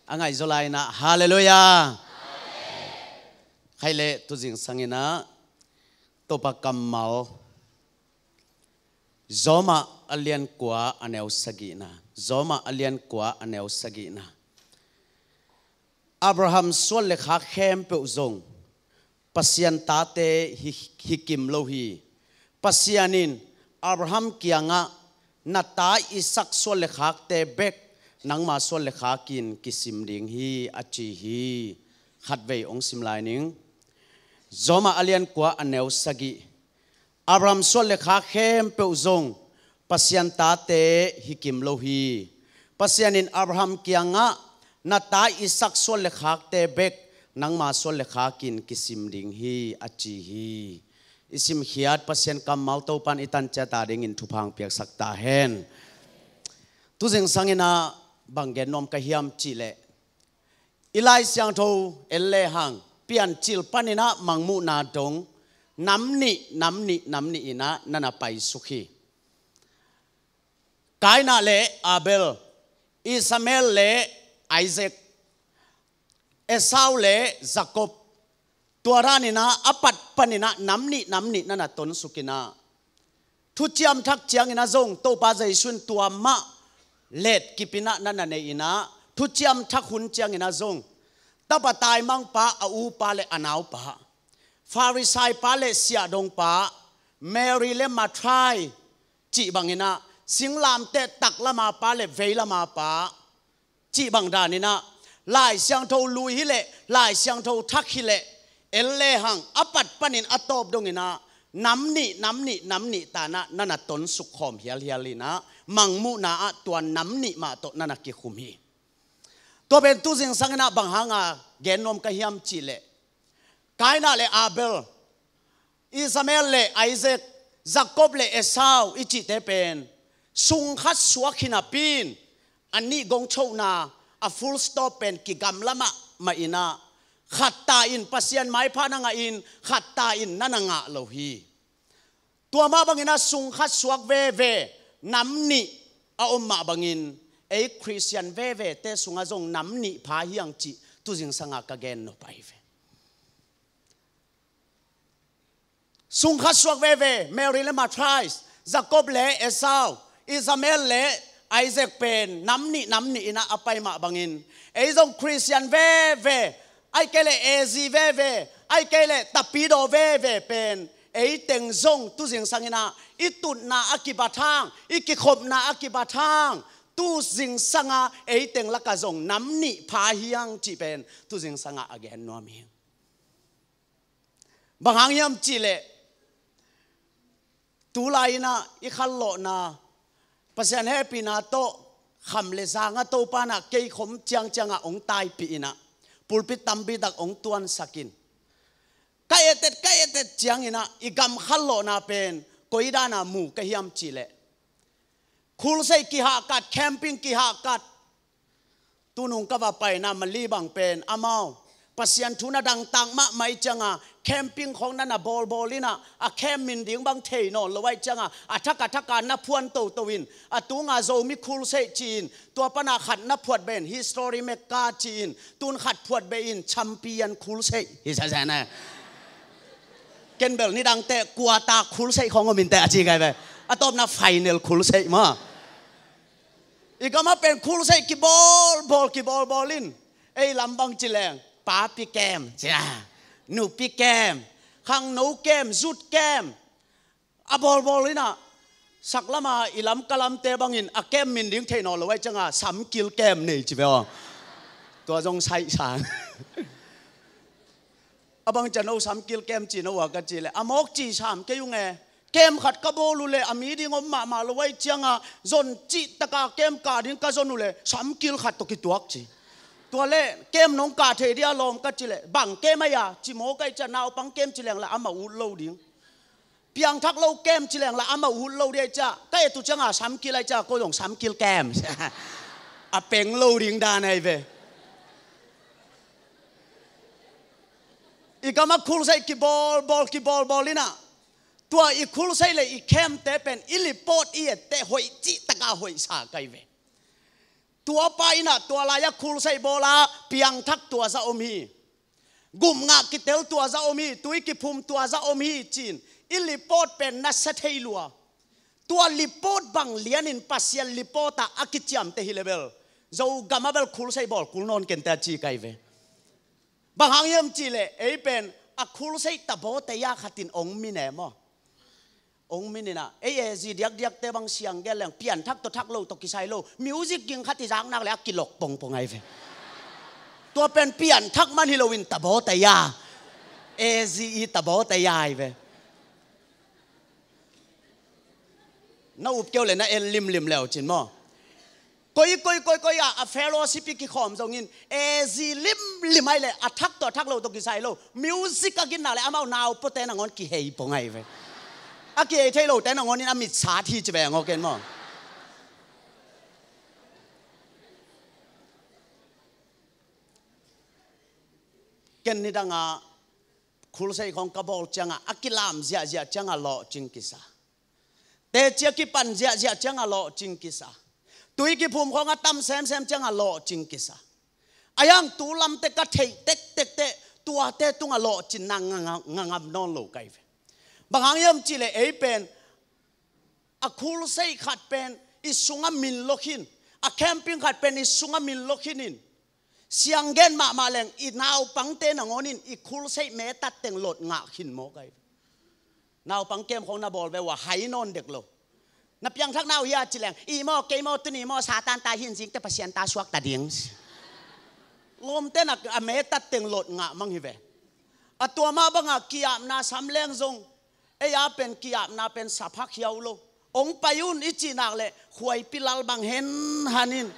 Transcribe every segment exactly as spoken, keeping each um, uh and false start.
A ngaihzaw lai-inah, halleluiah. Khaih leh tuzing sanginah Topa kammal, Rom a lian kua a neu sagihna, Rom a lian kua a neu sagihna. Abraham suan le khak khempeuh zong Pasian tate hi, hi kim lo hi. Pasian in Abraham kiangah, "Na ta Isak suan le khakte bek nangma suan le khakin kisim ding hi," a ci hi. Khatvei hong sim lai ning. Rom a lian kua a neu sagih. Abraham suan le khak khempeuh zong Pasian tate hi kim lo hi. Pasian in Abraham kiangah, "Na ta Isak suan le khakte bek nangma suan le khakin kisim ding hi," a ci hi. I simkhiat Pasian kammal Topan i tan ciat a dingin thupha hong piaksak ta hen. Tuzing sanginah bang gen nuam ka hiam cihleh, i Lai Siangtho en lehang Piancil paninah Mangmuhna dong nam nih, nam nih, nam nih inah na na paisuk hi. Kaina le Abel, Ishmael le Isaac, Esau le Jacob, tua daninah a pat paninah nam nih, nam nih na na tonsukinah, Thuciam Thak cianginah zong Topa Jesu in tua mah letkipinah na na nei inah, Thuciam Thak hun cianginah zong tapa taimangpa, a upa le a naupa, Farisai pa le siahdongpa, Mary le Matthai cih banginah, singlamteh taklama pa le veilama pa cih bang daninah, Lai Siangtho lui hileh, Lai Siangtho thak hileh, en lehang a pat panin a tawp donginah nam nih, nam nih, nam nih tanah na na tonsuk khawm hialhial inah, Mangmuhna ah tua nam nih mah tawh na na kikhum hi. Tua pen tuzing sanginah bang hanga gen nuam ka hiam cihleh, Kaina le Abel, Ishmael le Isaac, Jacob le Esau i cihte pen sung khat suak hi napi-in, a nih gong chohna, a full stop pen kigamla mahmah inah, khat ta in Pasian maipha na ngah in, khat ta in na na ngah lo hi. Tua mah banginah sung khat suak veve nam nih a om mah bangin, ei Khristian vevete sungah zong nam nih pha hi hang cih tuzing sangah ka gen nop ahi ve. Sung khat suak veve, Mary le Matthai, Jacob le Esau, Ishmael le Isaac pen nam nih, nam nih inah a pai mah bangin, ei zong Khristian veve, ahih kei leh A Z veve, ahih kei leh Tapidaw veve pen, ei teng zong tuzing sanginah i tutna a kibat hang, i kikhopna a kibat hang, tuzing sangah ei teng lakah zong nam nih pha hi hang cih pen tuzing sangah a gen nuam hi. Bang hang hiam cihleh, tu lai-inah i khallawhna, Pasian hehpihna tawh kham le zangah Topa inah kei khom ciangciangah hong taipih inah, pulpit tampi tak hong tuansak in, ka etet, ka etet cianginah i gam khallawhna pen koi dana mu ka hiam cihleh, khulseih kihahkat, camping kihahkat. Tunung ka va paina Mali bang pen amau Pasian thu na dangtak mahmah ahih cianga, camping khawng na na bawlbawl inah, a camp min ding bang thei nawn lo ahih cianga, a thak a thaka na phuan toto in, a tunga Zomi khulseih ci-in, tua pana khat na phuat beh in, history maker ci-in, tun khat phuat beh in, champion khulseih hi sasana. Ken bel nidangte quarter khulseih khawng om inteh a ci kai ve. A tawpna final khulseih maw. I gamah pen khulseih kibawlbawl, kibawlbawl in, ei lam bang ci leng, papi camp cia, nupi camp, khangno camp, zut camp, a bawlbawl inah, saklama i lam ka lamte bangin a camp min ding thei nawn lo ahih cianga, samkil camp nei ci ve aw. Tua zong saihsang. A bang cia no samkil camp ci no a ka ci leh, a mawk ci sam kei ung e. Camp khat ka bawl uh leh a mi ding om mahmah lo ahih cianga, zon cihtaka camp kah ding ka zon uh leh samkil khat tawh kituak ci. Tua leh camp nong kah thei dia lawm ka ci leh, bang camp ahi a ci mawk ahih cia, naupang camp ci leng lah amau ut lo ding. Piangthak lo camp ci leng lah amau ut lo ding ahih cia, ka et uh cianga samkil ahih cia, ko zong samkil camp. A peng lo ding dan ahi ve. I gamah khulseih kibawlbawl, kibawlbawl inah, tua i khulseih le i campte pen i report i etteh hoih cihtaka hoihsa kai ve. Tua pa in ah tua lai-ah khulseih bawl a piangthak tua zah om hi. Gupngah kitel tua zah om hi, tui kiphum tua zah om hi ci-in i report pen na sa thei lua. Tua report bang lianin Pasian report ah a kiciamteh hi leh bel Zogam ah bel khulseih bawl kul nawn kei inteh a ci ka hi ve. Bang hang hiam cih leh ei pen a khulseih tabawte ya khat in ong min e maw. Ong min in ah ei A Z diakdiakte bang siang gen leng pianthak tawh thak lo tawh kisai lo, music ging khat i zak nak leh a kilok pongpong ahi ve. Tua pen pianthak man hi loin tabawte ya, A Z i tabawte ya ahi ve. Na up keu leh na en limlim leu cin maw. Koi koi koi koi ah a fellowship i kikhawm zongin A Z limlim ahi leh a thak tawh a thak lo tawh kisai lo, music a gin nak leh amau naupuate nangawn kihei pong ahi ve. A kihei thei lote nangawn in a mit sat hi ci ve ngawk en maw. Ken nidangah khulseih khawng ka bawl ciangah a kilam ziahziah ciangah lawhcing kisa. Teci a kipan ziahziah ciangah lawhcing kisa. Tui kiphum khawng a tam semsem ciangah lawhcing kisa. Ahi hang tu lamte ka theih tektek teh tuate tungah lawhcinna nga, nga, nga ngam nawn lo ka hi ve. Bang hang hiam cih leh ei pen a khulseih khat pen i sungah min lo khin, a camping khat pen i sungah min lo khin in, siang gen mahmah leng i naupangte nangawn in i khulseih metat teng lot ngah khin maw ka hi. Naupang kem khawng na bawl ve ua hai nawn dek lo. Na piangthak na uh hia ci leng, i maw kei maw tuni maw Satan ta hin zingte Pasian ta suakta ding. Lawmte na a metat teng lot ngah mang hi ve. A tua mah bangah ki-apna sam leng zong ei a pen ki-apna pen sa phak hiau lo. Ong pai un i cih nak leh khuaipi lal bang hen han in,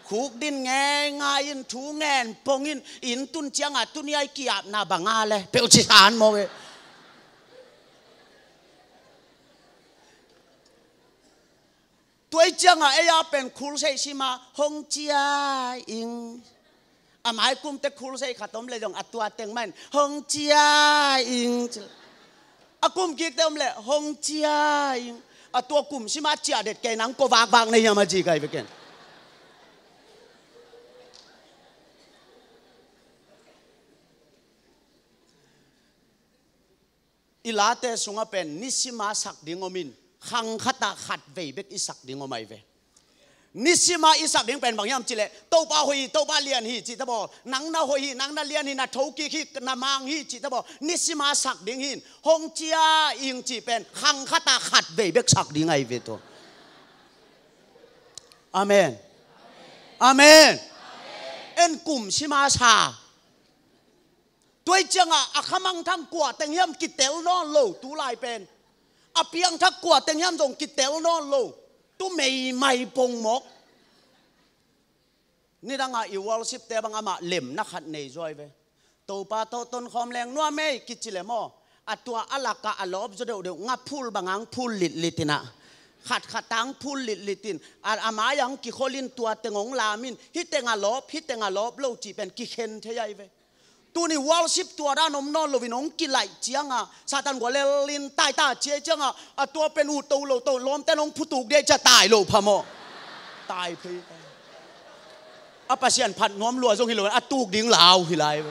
khukdin ngeingai in, thu ngen pong in, inn tun ciangah tuni a i ki-apna bang a le peuh ci san maw ve. Tua i ciangah ei a pen khulseih sima hong cia ing. A mai kumte khulseih khat om leh zong a tua teng mah in hong cia ing. A kum kikte om leh hong cia ing. A tua kum sima ciah det kei nang ko vakvak na hiam a ci ka hi ve ken. I late sungah pen nisima sak ding om in, khang khatah khat vei bek i sak ding om ahi ve. Nisima i sak ding pen bang hiam cih leh Topa hoih hi, Topa lian hi cih ta baw, nang na hoih hi, nang na lian hi, na thokik hi, na mang hi cih ta baw, nisima sak ding hi in, hong cia ing cih pen khang khatah khat vei bek sak ding ahi ve tua. Amen. Amen. En kum sima sa. Tua i ciangah a khamangthang kua teng hiam kitel nawn lo tu lai pen. A piangthak kua teng hiam zong kitel nawn lo. Tu meimai pong mawk. Nidangah i worship te bang amah lemna khat nei zuai ve. Topa tawh tonkhawm leng nuam ei kici le maw. A tua a lakah a lawp zaw deuhdeuh nga phul bang ang phul litlit in ah. Khatkhat ang phul litlit in. A, a mai ang kikhol in tua teng hong lam in. Hih teng a lawp, hih teng a lawp lo cih pen kikhen thei ahi ve. Tuni worship tua dan om nawn loin hong kilaih cianga Satan gua lel in taita ciai cianga a tua pen ut to lo to lawmten hong phutuk dei cia tai lo phamawh. Tai phei. A Pasian phat nuam lua zong hi lo a tuk ding lau hi lai.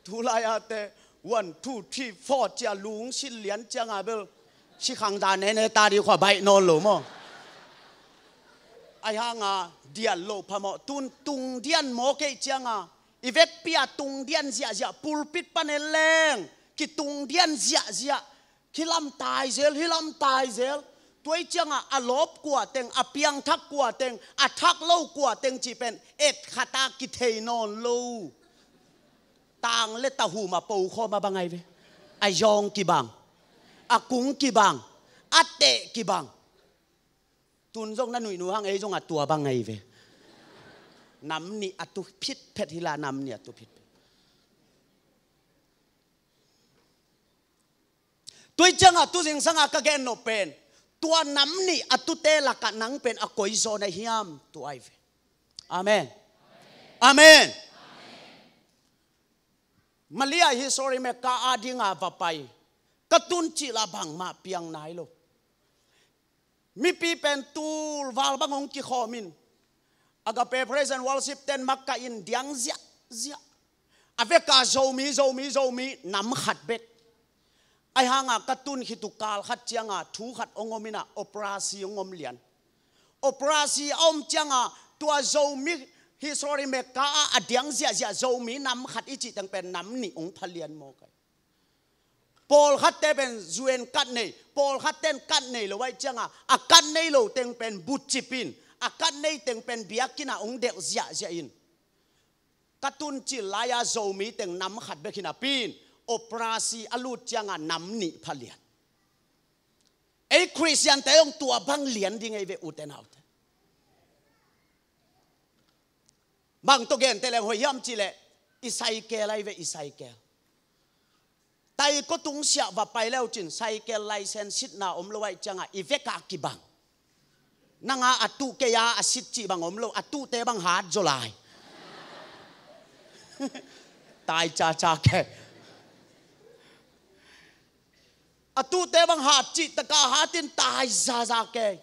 Tulai ate one, two, three, four cia lungsin lian cianga bel sikhang da nene ta di khua baih nawn lo maw. Ai hanga dian lo phamawh tun tung dian maw keih cianga i vekpi a tung dian ziahziah pulpit panen leng kitung dian ziahziah. Hi lam tai zel, hi lam tai zel. Tuai ciangah a lawp kua teng, a piangthak kua teng, a thak lo kua teng cih pen et khata kithei nawn lo. Tang le tahum a pokhawm a bang ai ve. A yawng kibang, a kung kibang, a teh kibang. Tun zong na nuih nuhang ei zong a tua bang ai ve. Nam nih a tu phitphet hila nam nih a tu phitphet. Tuai ciangah tu zingsangah ka gen nop pen tua nam nih a tute lakah nang pen a koi zaw na hiam tu ai ve. Amen. Amen. Malia hi sorry me ka a dinga va pai ka tun cih la bangmah piang nai lo. Mipi pen tul val bang hong kikhawm in, Agape Praise and Worship ten makaih in diang ziahziah. A veka Zomi, Zomi, Zomi, nam khat bek. Ahi hanga ka tun khit uh kal khat cianga thu khat hong om in ah, operasi hong om lian. Operasi a om cianga tua Zomi history Mecca ah a diang ziahziah Zomi nam khat i cih teng pen nam nih hong pha lian mawk ai. Pawlkhatte pen U N card nei, pawlkhatte in card nei lo ahih cianga a card nei lo teng pen bucip in, a card nei teng pen biakinn ah hong delh ziahziah in. Ka tun cil lai-a Zomi teng nam khat bek hi napi in, operasi a lut cianga nam nih pha lian. Ei Khristiante zong tua bang lian ding ei ve, ute naute. Bang tawh gente leng hoih hiam cih leh, i cycle ahi ve, i cycle. Taiko tungsiah va pai leu cin, cycle license sitna om lo ahih cianga i veka kibang. Nanga a tuh, kei a a sit cih bang om lo, a tuhte bang hat zaw lai. Tai caca ke. A tuhte bang hat cih taka hatin tai zaza ke.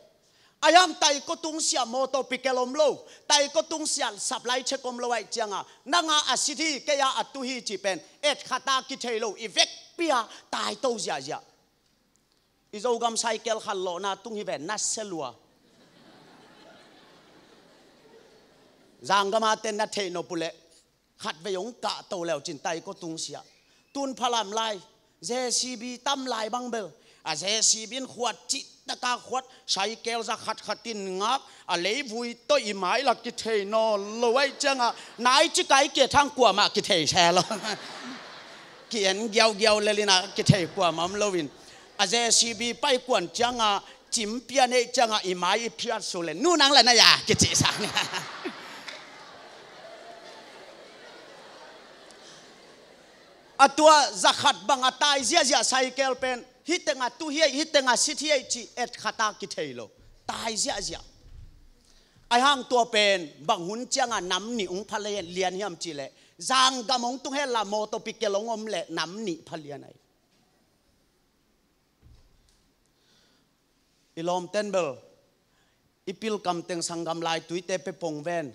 Ahi hang Taiko tungsiah motor pikel om lo, Taiko tungsiah supply check om lo ahih cianga, nanga a sit hi, kei a a tuh hi cih pen et khata kithei lo, i vekpi-a taito ziahziah. I Zogam cycle khat lawhna tung hi ve, na se lua. Zanggam a ten na theih nop uh leh, khatvei hong kahto leu cin Taiko tungsiah. Tun phalam lai, J C B tam lai bang bel, a J C B in khuat cih taka khuat, cycle za khat khat in ngak, a leivui tawh i mai la kithei nawn lo ahih cianga, nai ci kai kia thang kuamah kithei se lo. Ki-en giaugiau lel in a kithei kuamah om lo in. A J C B pai kuan cianga, cim pia neih cianga i mai i phiat su le, nu nang la na ya, kici sa ni. A tua za khat bang a tai ziahziah cycle pen, hih teng a tuh hi ei, hih teng a sit hi ei cih et khata kithei lo. Tai ziahziah. Ahi hang tua pen bang hun cianga nam nih hong pha lian hiam cih leh, zanggam hong tung hen la motor pikel hong om leh nam nih pha lian ai. I lawmten bel, i pilkam teng sanggam laituite pia pong ven.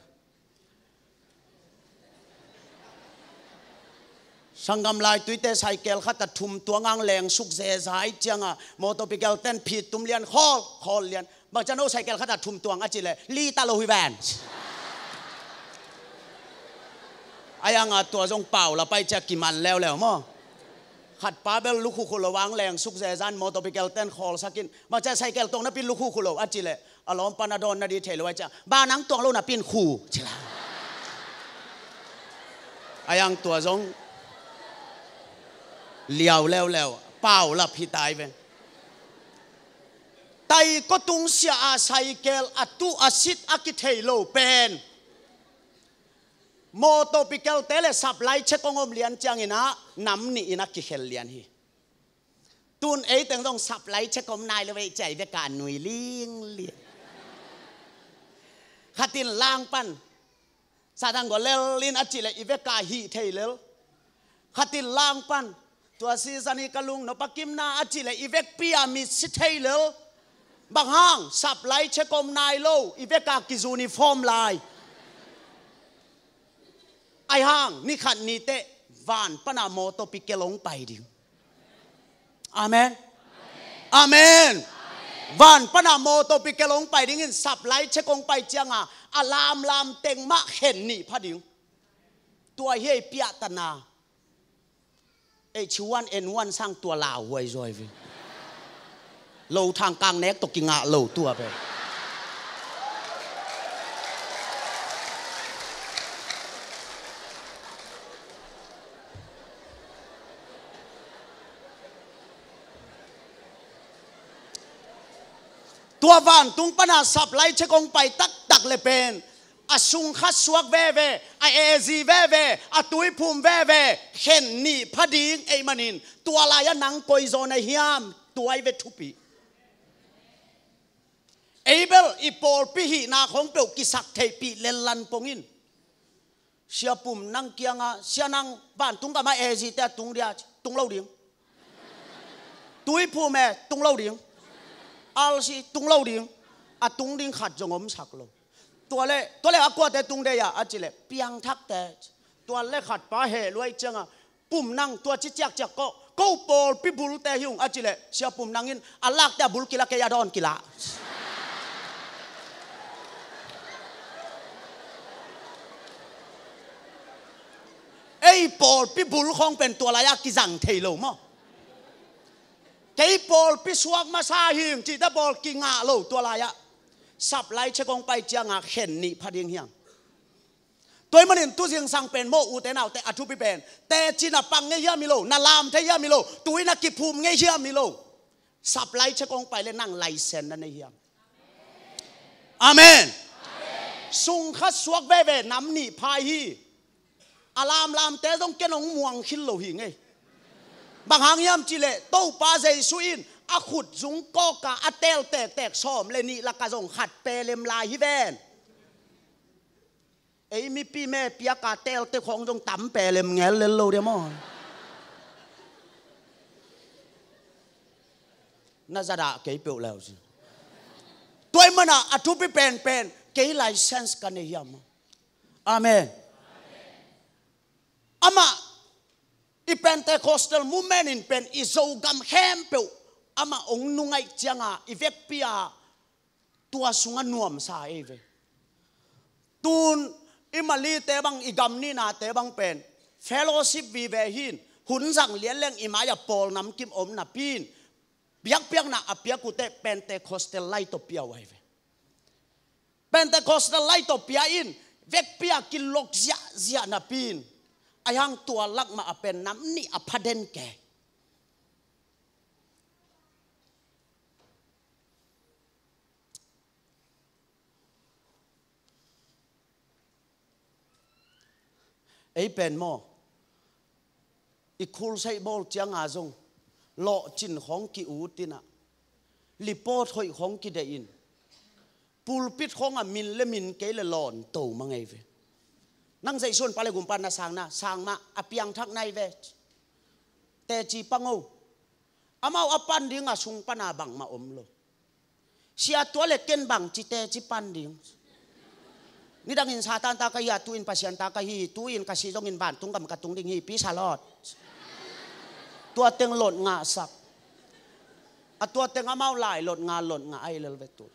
Sanggam laituite cycle khat a thum tuang ang lengsuk zeza ahih cianga, motor pikel ten phit tum lian, khawl, khawl lian. Bang ciang no cycle khat a thum tuang a cih leh, li ta lo hi ven. Ahi hanga tua zong pau la pai cia kiman leuleu maw. Khat pa bel lukhu khu lo ang lengsuk zezan motor pikel ten khawlsak in. Bang ciang cycle tuang napi lukhu khu lo a cih leh, a lawmpa na dawn na di thei lo ahih ciang, ba nang tuang lo napi in khu, ci la. Ahi hang tua zong liau leuleu, pau lap hi tai ve. Taiko tungsiah a cycle a tuh a sit a kithei lo pen, motor pikelte le supply check hong om lian ciangin ah, nam nih in a kikhel lian hi. Tun ei teng zong supply check om nai lo ve, ciai veka nui lingling. Khat in lang pan, sa dang go lel in a cih leh i veka hih thei lel. Khat in lang pan, tua season hi ka lung nop a kimna a cih leh i vekpi-a mi si thei lel. Bang hang, supply check om nai lo, i veka ki uniform lai. Ahi hang, ni khat ni teh, van pana motor pikel hong pai ding. Amen. Amen. Van pana motor pikel hong pai dingin supply check hong pai cianga, a lamlam teng mah khen nih pha ding. Tua hi ei piahtana. H one N one sang tua lauhuai zaw hi ve. Lo thang kang nek tawh kingah lo tua pen. Tua vantung pana supply check hong pai taktak le pen, a sung khat suak veve, a A Z veve, a tuiphum veve, khen nih pha ding ei manin, tua lai-a nang koi zaw na hiam, tua hi ve thupi. Ei bel i pawlpi hihna khong peuh kisak theihpih lel lan pong in. Sia Pum nang kianga, sia nang vantung gama A Z te a tung dia, tung lo ding. Tuiphum e, tung lo ding. R C tung lo ding, a tung ding khat zong omsak lo. Tua le, tua le a kuate tung dei a, a ci le, piangthakte. Tua le khat pa heh luai cianga, Pum nang tua ci ciakciak ko, ko pawlpi bulte hi ung a ci le, Sia Pum Nang in a lakte a bul kila kei a dawn kila. Ei pawlpi bul khawng pen tua lai-ah kizang thei lo maw? Kei pawlpi suak masa hing cihte pawl kingah lo tua lai-ah. Sap lai chekong pai cianga khen nih pha ding hiang. Tua ahih manin tu zingsang pen maw, ute naute, a thupi pen teci na pang ngei hiam hi lo, na lam thei hiam hi lo, tu-in a kiphum ngei hiam hi lo. Sap lai chekong pai le nang laisen na nei hiam? Amen. Sungkha suak veve nam nih pha hi. A lamlamte zong ken hong muang khil lo hi ngei. Bang hang hiam cih leh Topa Jesu in a khut zung kawka a tel tektek sawm le nih laka zong khat pelem lai hi ven. Ei mipi me piaka telte khawng zong tam pelem ngel lel lo dia maw? Na zadah kei peuh leu si. Tua ahih mana a thupi penpen kei license ka nei hiam? Amen. Amah i Pentecostal movement in pen i Zogam khempeuh amah hong nungaih cianga i vekpi-a tua sungah nuamsa ei ve. Tun i Malite bang, i gam nihnate bang pen fellowship vive hin, hun zang lian leng i mai-ah pawl namkim om napi in, biakpiakna a piak uh teh Pentecostal lai tawh pia uh ahi ve. Pentecostal lai tawh pia in, vekpi-a kilok ziahziah napi in, ahi hang tua lak mah a pen nam nih a pha den kei. Ei pen maw, i khulseih bawl cianga zong lawhcin khawng ki-ut in ah, lipawt hoih khawng kideih in, pulpit khawngah min le min kei le lawn to mang ei ve. Nang zeihsun pa le gumpa na sang na, sang mah, a piangthak nai ve. Teci pang o. Amau a pan ding a sung pana bangmah om lo. Sia, tua le ken bangci teci pan ding? Nidangin Satan ta ka hi a, tu-in Pasian ta ka hi, tu-in ka si zongin vantung gam ka tung ding hi, peace a lot. Tua teng lot ngahsak. A tua teng amau lai lot ngah, lot ngah ahi lel ve tu.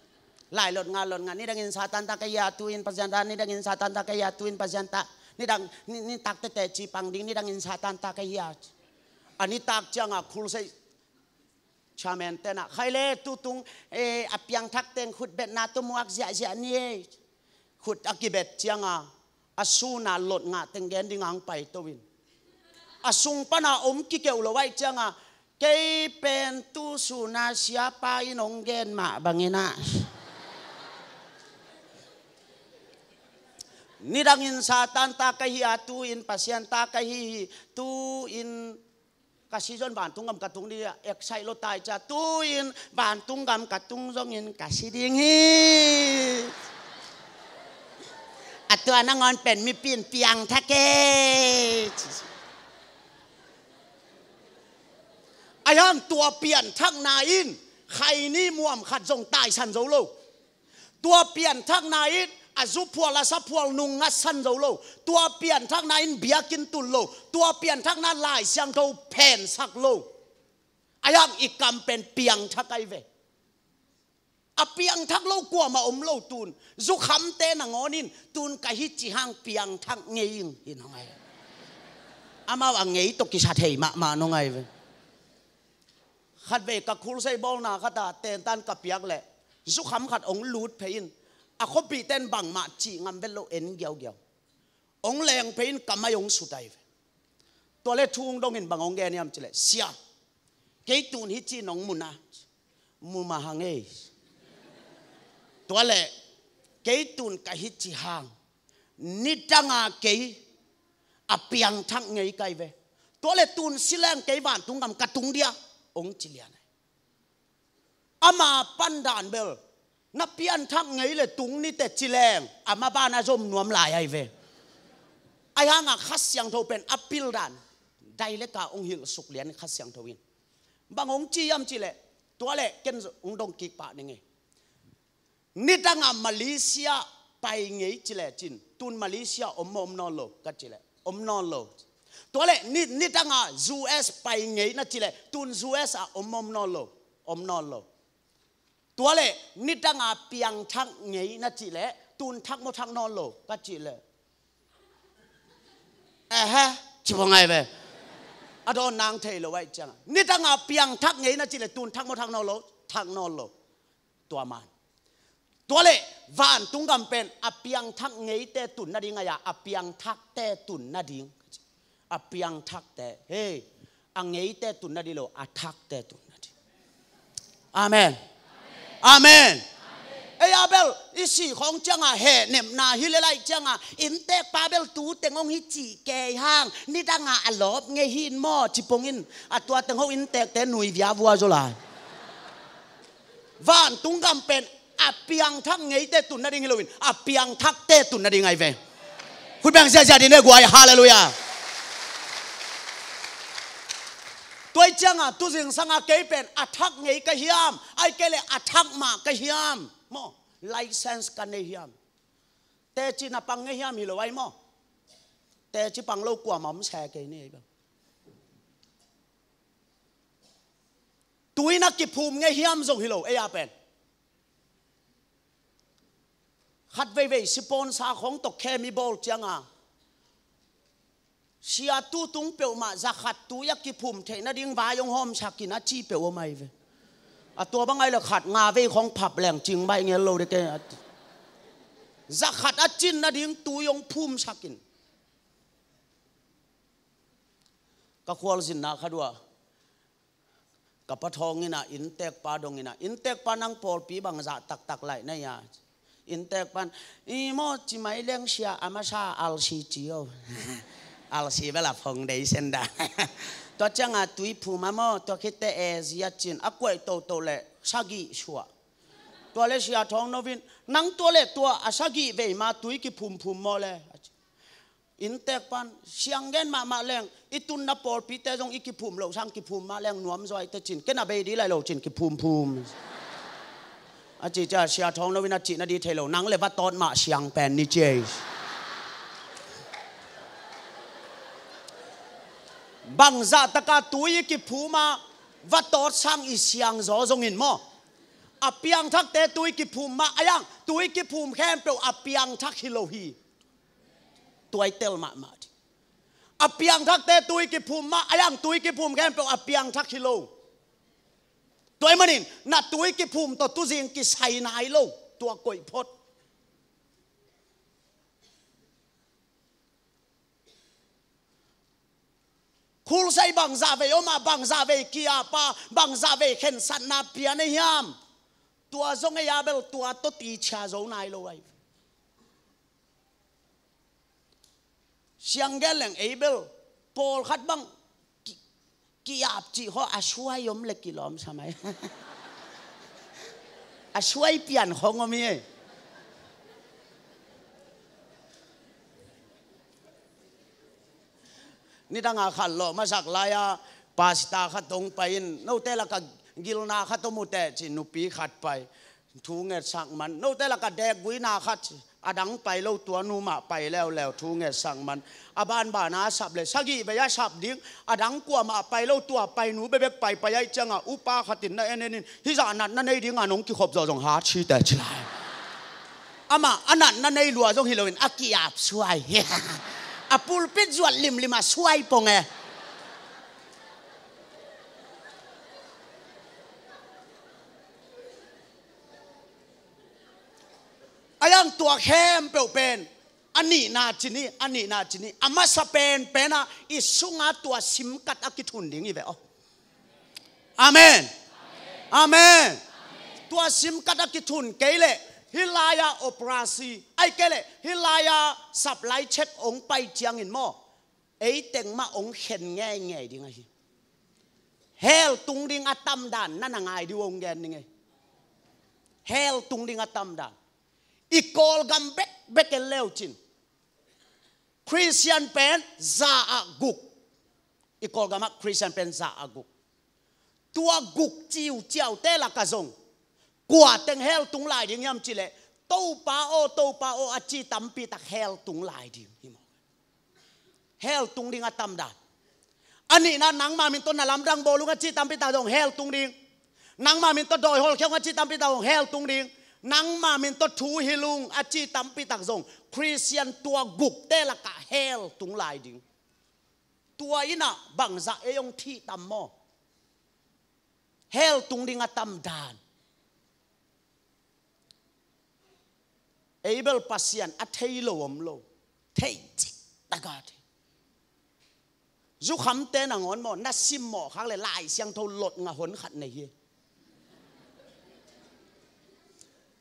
Lai lot ngah, lot ngah, nidangin Satan ta ka hi a, tu-in Pasian ta, nidangin Satan ta ka hi a, tu-in Pasian ta. Nidang, ni, nitak tete ci pang ding, nidangin Satan ta ka hi a. A nitak cianga khulseih chairman te na, khaile tutung, eh, a piangthak teng khut betna tawh muak ziahziah ni e. Khut a kibet cianga a suna lot ngah teng gen ding ang pai to in. A sung pana om kikeuh lo aih cianga, kei pen tu suna siapa in hong gen mah bangin ah, nidangin Satan ta ka hi a, tu-in Pasian ta ka hi hi, tu-in ka si zong vantung gam ka tung ding a, excite lo tai cia, tu-in vantung gam ka tung zongin ka si ding hi. A tua nangawn pen mipi in piangthak e. Ahi hang tua pianthakna in khaini muam khat zong taisan zo lo. Tua pianthakna in a zu phual a sa phual nung ngatsan zo lo. Tua pianthakna in biakinn tun lo. Tua pianthakna Lai Siangtho phensak lo. Ahi hang i kam pen piangthak ahi ve. A piangthak lo kuamah om lo tun. Zukhamte nangawn in tun ka hi ci hang piangthak ngei ing hi nong ahi. Amau a ngei tawh kisa thei mahmah nong ahi ve. Khatvei ka khulseih bawlna khata tentan ka piak leh zukham khat hong lut phei in, a khuapihte in bangmah cih ngam vet lo, en giaugiau. Hong leng phei in ka mai hong sut ahi ve. Tua le thu hong dongin bang hong gen hiam cileh, sia, kei tun hi ci nong mu na? Mu mah hang ei. Tua le kei tun ka hi ci hang nidanga kei a piangthak ngei kai ve. Tua le tun si leng kei vantung gam ka tung dia, hong ci lian ahi. Ama pandan bel na pianthak ngei le tung nite ci leng ama ban a zom nuam lai ahi ve. Ahi hanga Kha Siangtho pen a pildan daileka hong hilh suk lian Kha Siangtho in. Bang hong ci hiam cileh, Tua leh ken hong dong kik pah ning ei. Nidangah Malaysia pai ngei ci leh cin, tun Malaysia om maw om nawn lo ka ci leh om nawn lo. Tua leh ni, nidangah U S pai ngei na ci leh tun U S ah om maw om nawn lo, om nawn lo. Tua leh nidangah piangthak ngei na ci leh tun thak maw thak nawn lo ka ci leh, ehe, ci bang ngai ve. A dawn nang thei lo aih ciangah nidangah piangthak ngei na ci leh tun thak maw thak nawn lo, thak nawn lo. Tua man. Tua leh vantung gam pen a piangthak ngeite tun nading ahi a, a piangthakte tun nading. A piangthakte, hei, a ngeite tun nading lo, a thakte tun nading. Amen. Amen. Ei a bel i sih khawng ciangah hehnepna hi lel aih ciangah innteekpa bel tu teng hong hi cih kei hang, nidangah a lawp ngei hi in maw ci pongin a tua teng hong innteekte nui via vua zaw lai. Vantung gam pen a piangthak ngeite tun nading hi loin a piangthakte tun nading ahi ve. Khut beng ziahziah dih ne guai, halleluiah. Tua aih ciangah tu zingsangah kei pen a thak ngei ka hiam, aih kei leh a thak mah ka hiam maw, license ka nei hiam? Teci na pang ngei hiam hi lo aih maw? Teci pang lo kuamah om se kei ni aih bang. Tui na kiphum ngei hiam zong hi lo ei a pen. Khat veivei sipawnsa khawng tawh khem i bawl ciangah sia tu tung peuhmah za khat tui a kiphum theih nading vai hong hawmsak in a ci peuh om ahi ve. A tua bang aih leh khat nga vei khawng phap leng cing baih ngel lo dek e. Za khat a cin nading tui hong phumsak in. Ka khualzinna khat uah ka pa thawng in ah innteekpa dong in ah, "Innteekpa, nang pawlpi bangzah taktak laih na hia?" Innteekpan, "I maw, ci mai leng sia a masa alsi ci o." Alsi bel a foundation dah. Tua ciangah tui phum a maw, tua khit teh e zia cin a kuaih toto leh sagih suah. Tua leh sia thawng no in, "Nang tua leh tua a sagih vei ma tui kiphumphum maw leh?" Innteekpan, "Siang gen mahmah leng i tunna pawlpite zong i kiphum loh sang kiphum mah leng nuam zaw aih teh," cin, "Ken a bei dih lai lo," cin, "Kiphumphum," a ci ciah sia thawng no in a cih nadih thei lo, "Nang leh va tawt mah siang pen ni," ci ei. Bangzah takah tui i kiphum ah va tawt sang i siang zaw zongin maw, a piangthakte tui kiphum mah aih hang, tui kiphum khempeuh a piangthak hi lo hi. Tua i tel mahmah dih. A piangthakte tui kiphum mah aih hang, tui kiphum khempeuh a piangthak hi lo. Tua ahih manin na tui kiphum tawh tuzing kisai nai lo. Tua koih phot. Khulsai bangzah vei om a, bangzah vei ki-ap a, bangzah vei khensatna pia na hiam? Tua zong ei a bel tua tawh tichia zo nai lo ahi. Siang gen leng ei bel pawlkhat bang ki, ki-ap cih khaw a suai om leh kilawm sa mai. A suai pian khong om hi. Nidang a khat lawh masak lai-a pastor khat hong pai in, "Note lakah gilna khat om uh teh," ci, nupi khat pai. Thu ngetsak man. "Note lakah dekguina khat," ci, a dang pai lo, tua nu mah pai leuleu, thu ngetsak man. A banban a sap leh sagih vei a sap ding, a dang kuamah pai lo, tua pai nu bekbek paipai ahih ciangah upa khat in na en en in, "Hih zah natna nei dingah nong kikhop zawh zong hat hi teh," ci lai. Amah a natna nei lua zong hi loin a ki-ap suai. A pulpit zuat limlim a suai pong e. Aih hang tua khempeuh pen a nihna ci ni, a nihna ci ni, a masa penpen ah i sungah tua simkat a kithun ding hi ve aw. Amen. Amen. Tua simkat a kithun kei leh hih lai-a operasi, aih kei leh hih lai-a supply check hong pai ciangin maw, ei teng mah hong khen ngeingei ding ahi. Hell tung ding a tamdan na na ngai dih uh hong gen ning ei. Hell tung ding a tamdan. I Kawlgam bekbek en leu cin, Khristian pen za ah guk. I Kawlgam ah Khristian pen za ah guk. Tua guk ciuciaute lakah zong kua teng hell tung lai ding hiam cih leh, Topa aw, Topa aw, a ci tampi tak hell tung lai ding hi maw. Hell tung ding a tamdan. A nihna, nangma min tawh na lamdang bawl ung a ci tampi tak zong hell tung ding. Nangma min tawh dawi hawlkhia ung a ci tampi tak zong hell tung ding. Nangma min tawh thu hilh ung a ci tampi tak zong Khristian tua gukte lakah hell tung lai ding. Tua in ah bangzah ei hong thih tam maw? Hell tung ding a tamdan. Ei bel Pasian a thei lo om lo. Thei cih taka thei. Zukhamte nangawn maw, na simmawh khak leh Lai Siangtho lot ngah hon khat nei hi.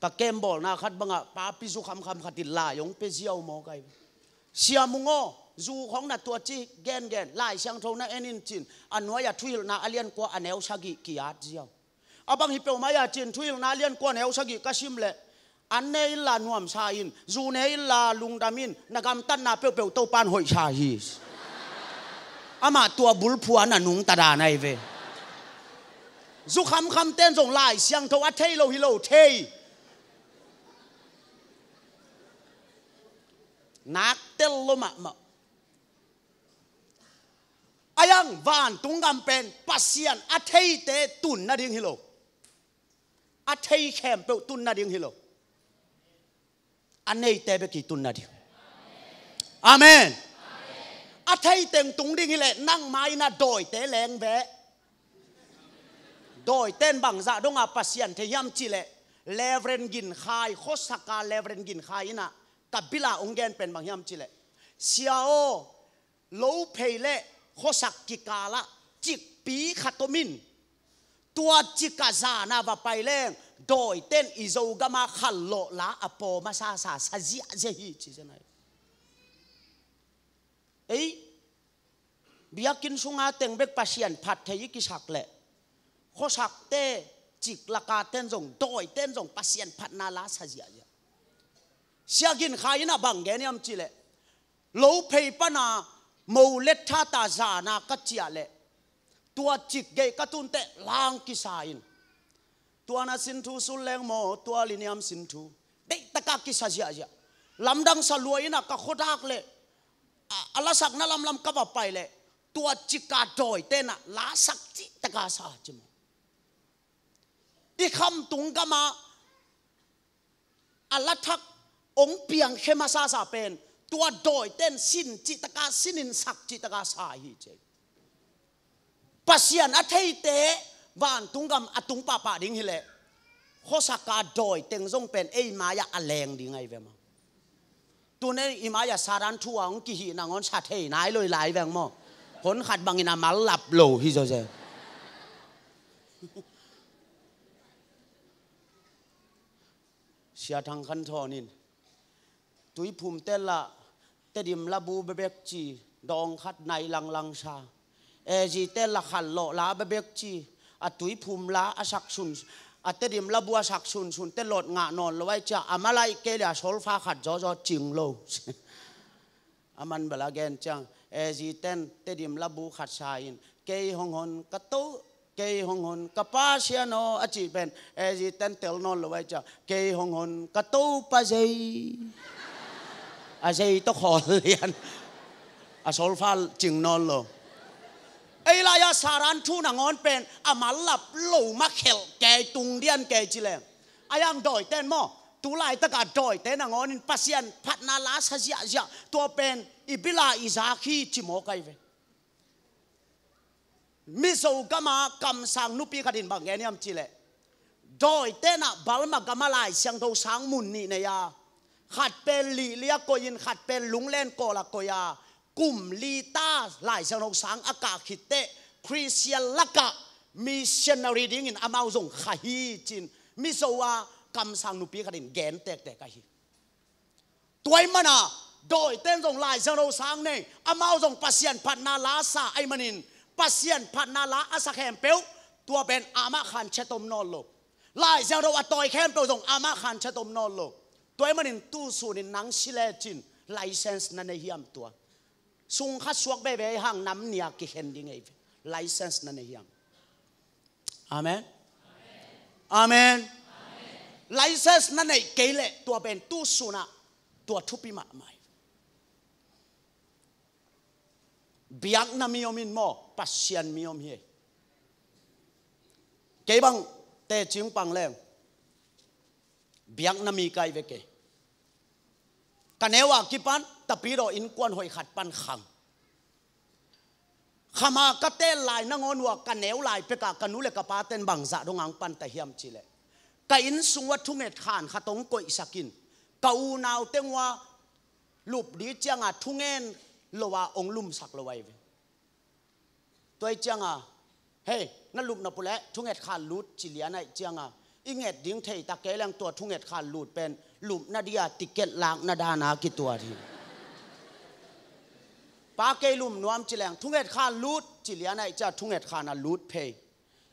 Ka kembawlna khat bangah papi zukhamkham khat in lai hong pia ziau maw kai. Sia Mung aw, zu khawng na tuat ci gengen, Lai Siangtho na en in cin, a nuai-ah Thuhilhna a lian kua a neu sagih ki-at ziau. A bang hi peuhmah a cin, Thuhilhna a lian kua a neu sagih ka sim leh, an ne inla nuamsa in, zu ne inla lungdam in, na gamtatna peuhpeuh Topa'n hoihsa hi. Amah tua bulphuh ah na nungta dan ahi ve. Zukhamkhamte'n zong Lai Siangtho a thei lo hi lo thei. Nak tel lo mahmah. Ahi hang vantung gam pen Pasian a theite tun nading hi lo. A thei khempeuh tun nading hi lo. A neite bek hi tun nading. Amen. A thei teng tung ding hi leh nangma in a dawite leng ve. Dawite'n bangzah dong a Pasian thei hiam cih leh, Reverend Gin Khai, khuasak a Reverend Gin Khai in ah ka bil ah hong gen pen bang hiam cih leh, Sia aw, Lophei le khuasak kikal ah cikpi khat om in, tua cik ah zan a va pai leng dawite'n i Zogam ah khanlawh la a pawm a sasa sa ziahziah hi ci zen ahi. Ei, biakinn sung a teng bek Pasian phat thei i kisak leh, khuasakte, cik lak a te'n zong, dawite'n zong Pasian phatna la sa ziahziah. Sia Gin Khai in ah bang gen hiam cih leh, Lophei pan a mo let tha ta zan a ka ciah leh, tua cik gei ka tun teh lang kisa in, tua na sin thu sul leng maw, tua liniam sin thu, deihtak a kisa ziahziah. Lamdang sa lua in ah ka khuadak leh, a, a lasakna lamlam ka va pai leh, tua cik a dawite'n ah lasak cihtak a sa ci maw. I khamtung gam ah a lathak hong piangkhem a sasa pen, tua dawite'n sin cihtak a, sin in sak cihtak a sa hi ci. Pasian a theite vantung gam a tung pahpah ding hi leh, khuasak a dawi teng zong pen ei mai-ah a leng ding ahi ve maw. Tuni i mai-ah Satan thu a hong kihih nangawn sa thei nai lo hi lai veng maw. Hon khat bangin a mal lap lo hi zawzen. Sia Thang Khan Thawn in, Tuiphum tel ah Tedim labu bebek ci, dawng khat nai langlang sa. Ezi tel ah khanlawh la bebek ci, a Tuiphum la a sak sun, a Tedim labu a sak sunsun te lawt ngah nawn lo ahi ciah, a malaih kei leh a solfa khat zawzaw cing lo. A man bel a gen ciang, Ezi te'n Tedim labu khat sa in, kei hong hon ka to, kei hong hon ka Pasian aw a cih pen, Ezi te'n tel nawn lo ahi ciah, kei hong hon ka Topa zei. A zei tawh khawl lian. A solfa cing nawn lo. Ei lai-ah Satan thu nangawn pen a mal lap lo mah khelh kei, tung dian kei ci leng. Ahi hang dawite'n maw, tu laitak a dawite nangawn in Pasian phatna la sa ziahziah, tua pen i bil ah i zak hi ci mawk ahi ve. Mizo gam ah kamsang nupi khat in bang gen hiam cih leh, dawite'n ah Burma gam ah Lai Siangtho sang mun nih nei a, khat pen Lihli ah koih in, khat pen Lunglen Kawl ah koih a, kum li ta Lai Siangtho sang a kah khit teh Khristian lak ah missionary dingin amau zong kha hi ci-in Mizo a kamsang nupi khat in gen tektek ahi. Tua ahih man a dawite'n zong Lai Siangtho sang nei, amau zong Pasian phatna la sa ahih manin, Pasian phatna la a sa khempeuh, tua pen amah khan chet om nawn lo. Lai Siangtho a tawi khempeuh zong amah khan chet om nawn lo. Tua ahih manin tu sun in nang si lecin license na nei hiam tua? Sung khat suak veve hang nam nih a kikhen ding ahi ve. License na nei hiam? Amen. Amen. License na neih kei leh tua pen tu sunah tua thupi mahmah hi. Biakna mi om in maw, Pasian mi om hi. Kei bang teci pang leng biakna mi kai ve kei. Ka neu a kipan tapidaw innkuan hoih khat pan khang. Kham a ka tel lai nangawn uh a ka neu lai pekah ka nu le ka pate'n bangzah dong a hong panta hiam cih leh, ka inn sung uah thunget khan khat hong koihsak in, ka unau teng uah lup ding ciang a thungen lo a hong lumsak lo ahi ve. Tua ahih ciang a, "Hei, na lup nop uh leh thunget khan lut," ci lian ahih ciang a, "I nget ding thei ta kei leng tua thunget khan lut pen lupna dia ticket lakna dan a kituat hi. Pa, kei lum nuam," ci leng, "Thunget khan lut," ci lian ahih ciang a thunget khan a lut phei.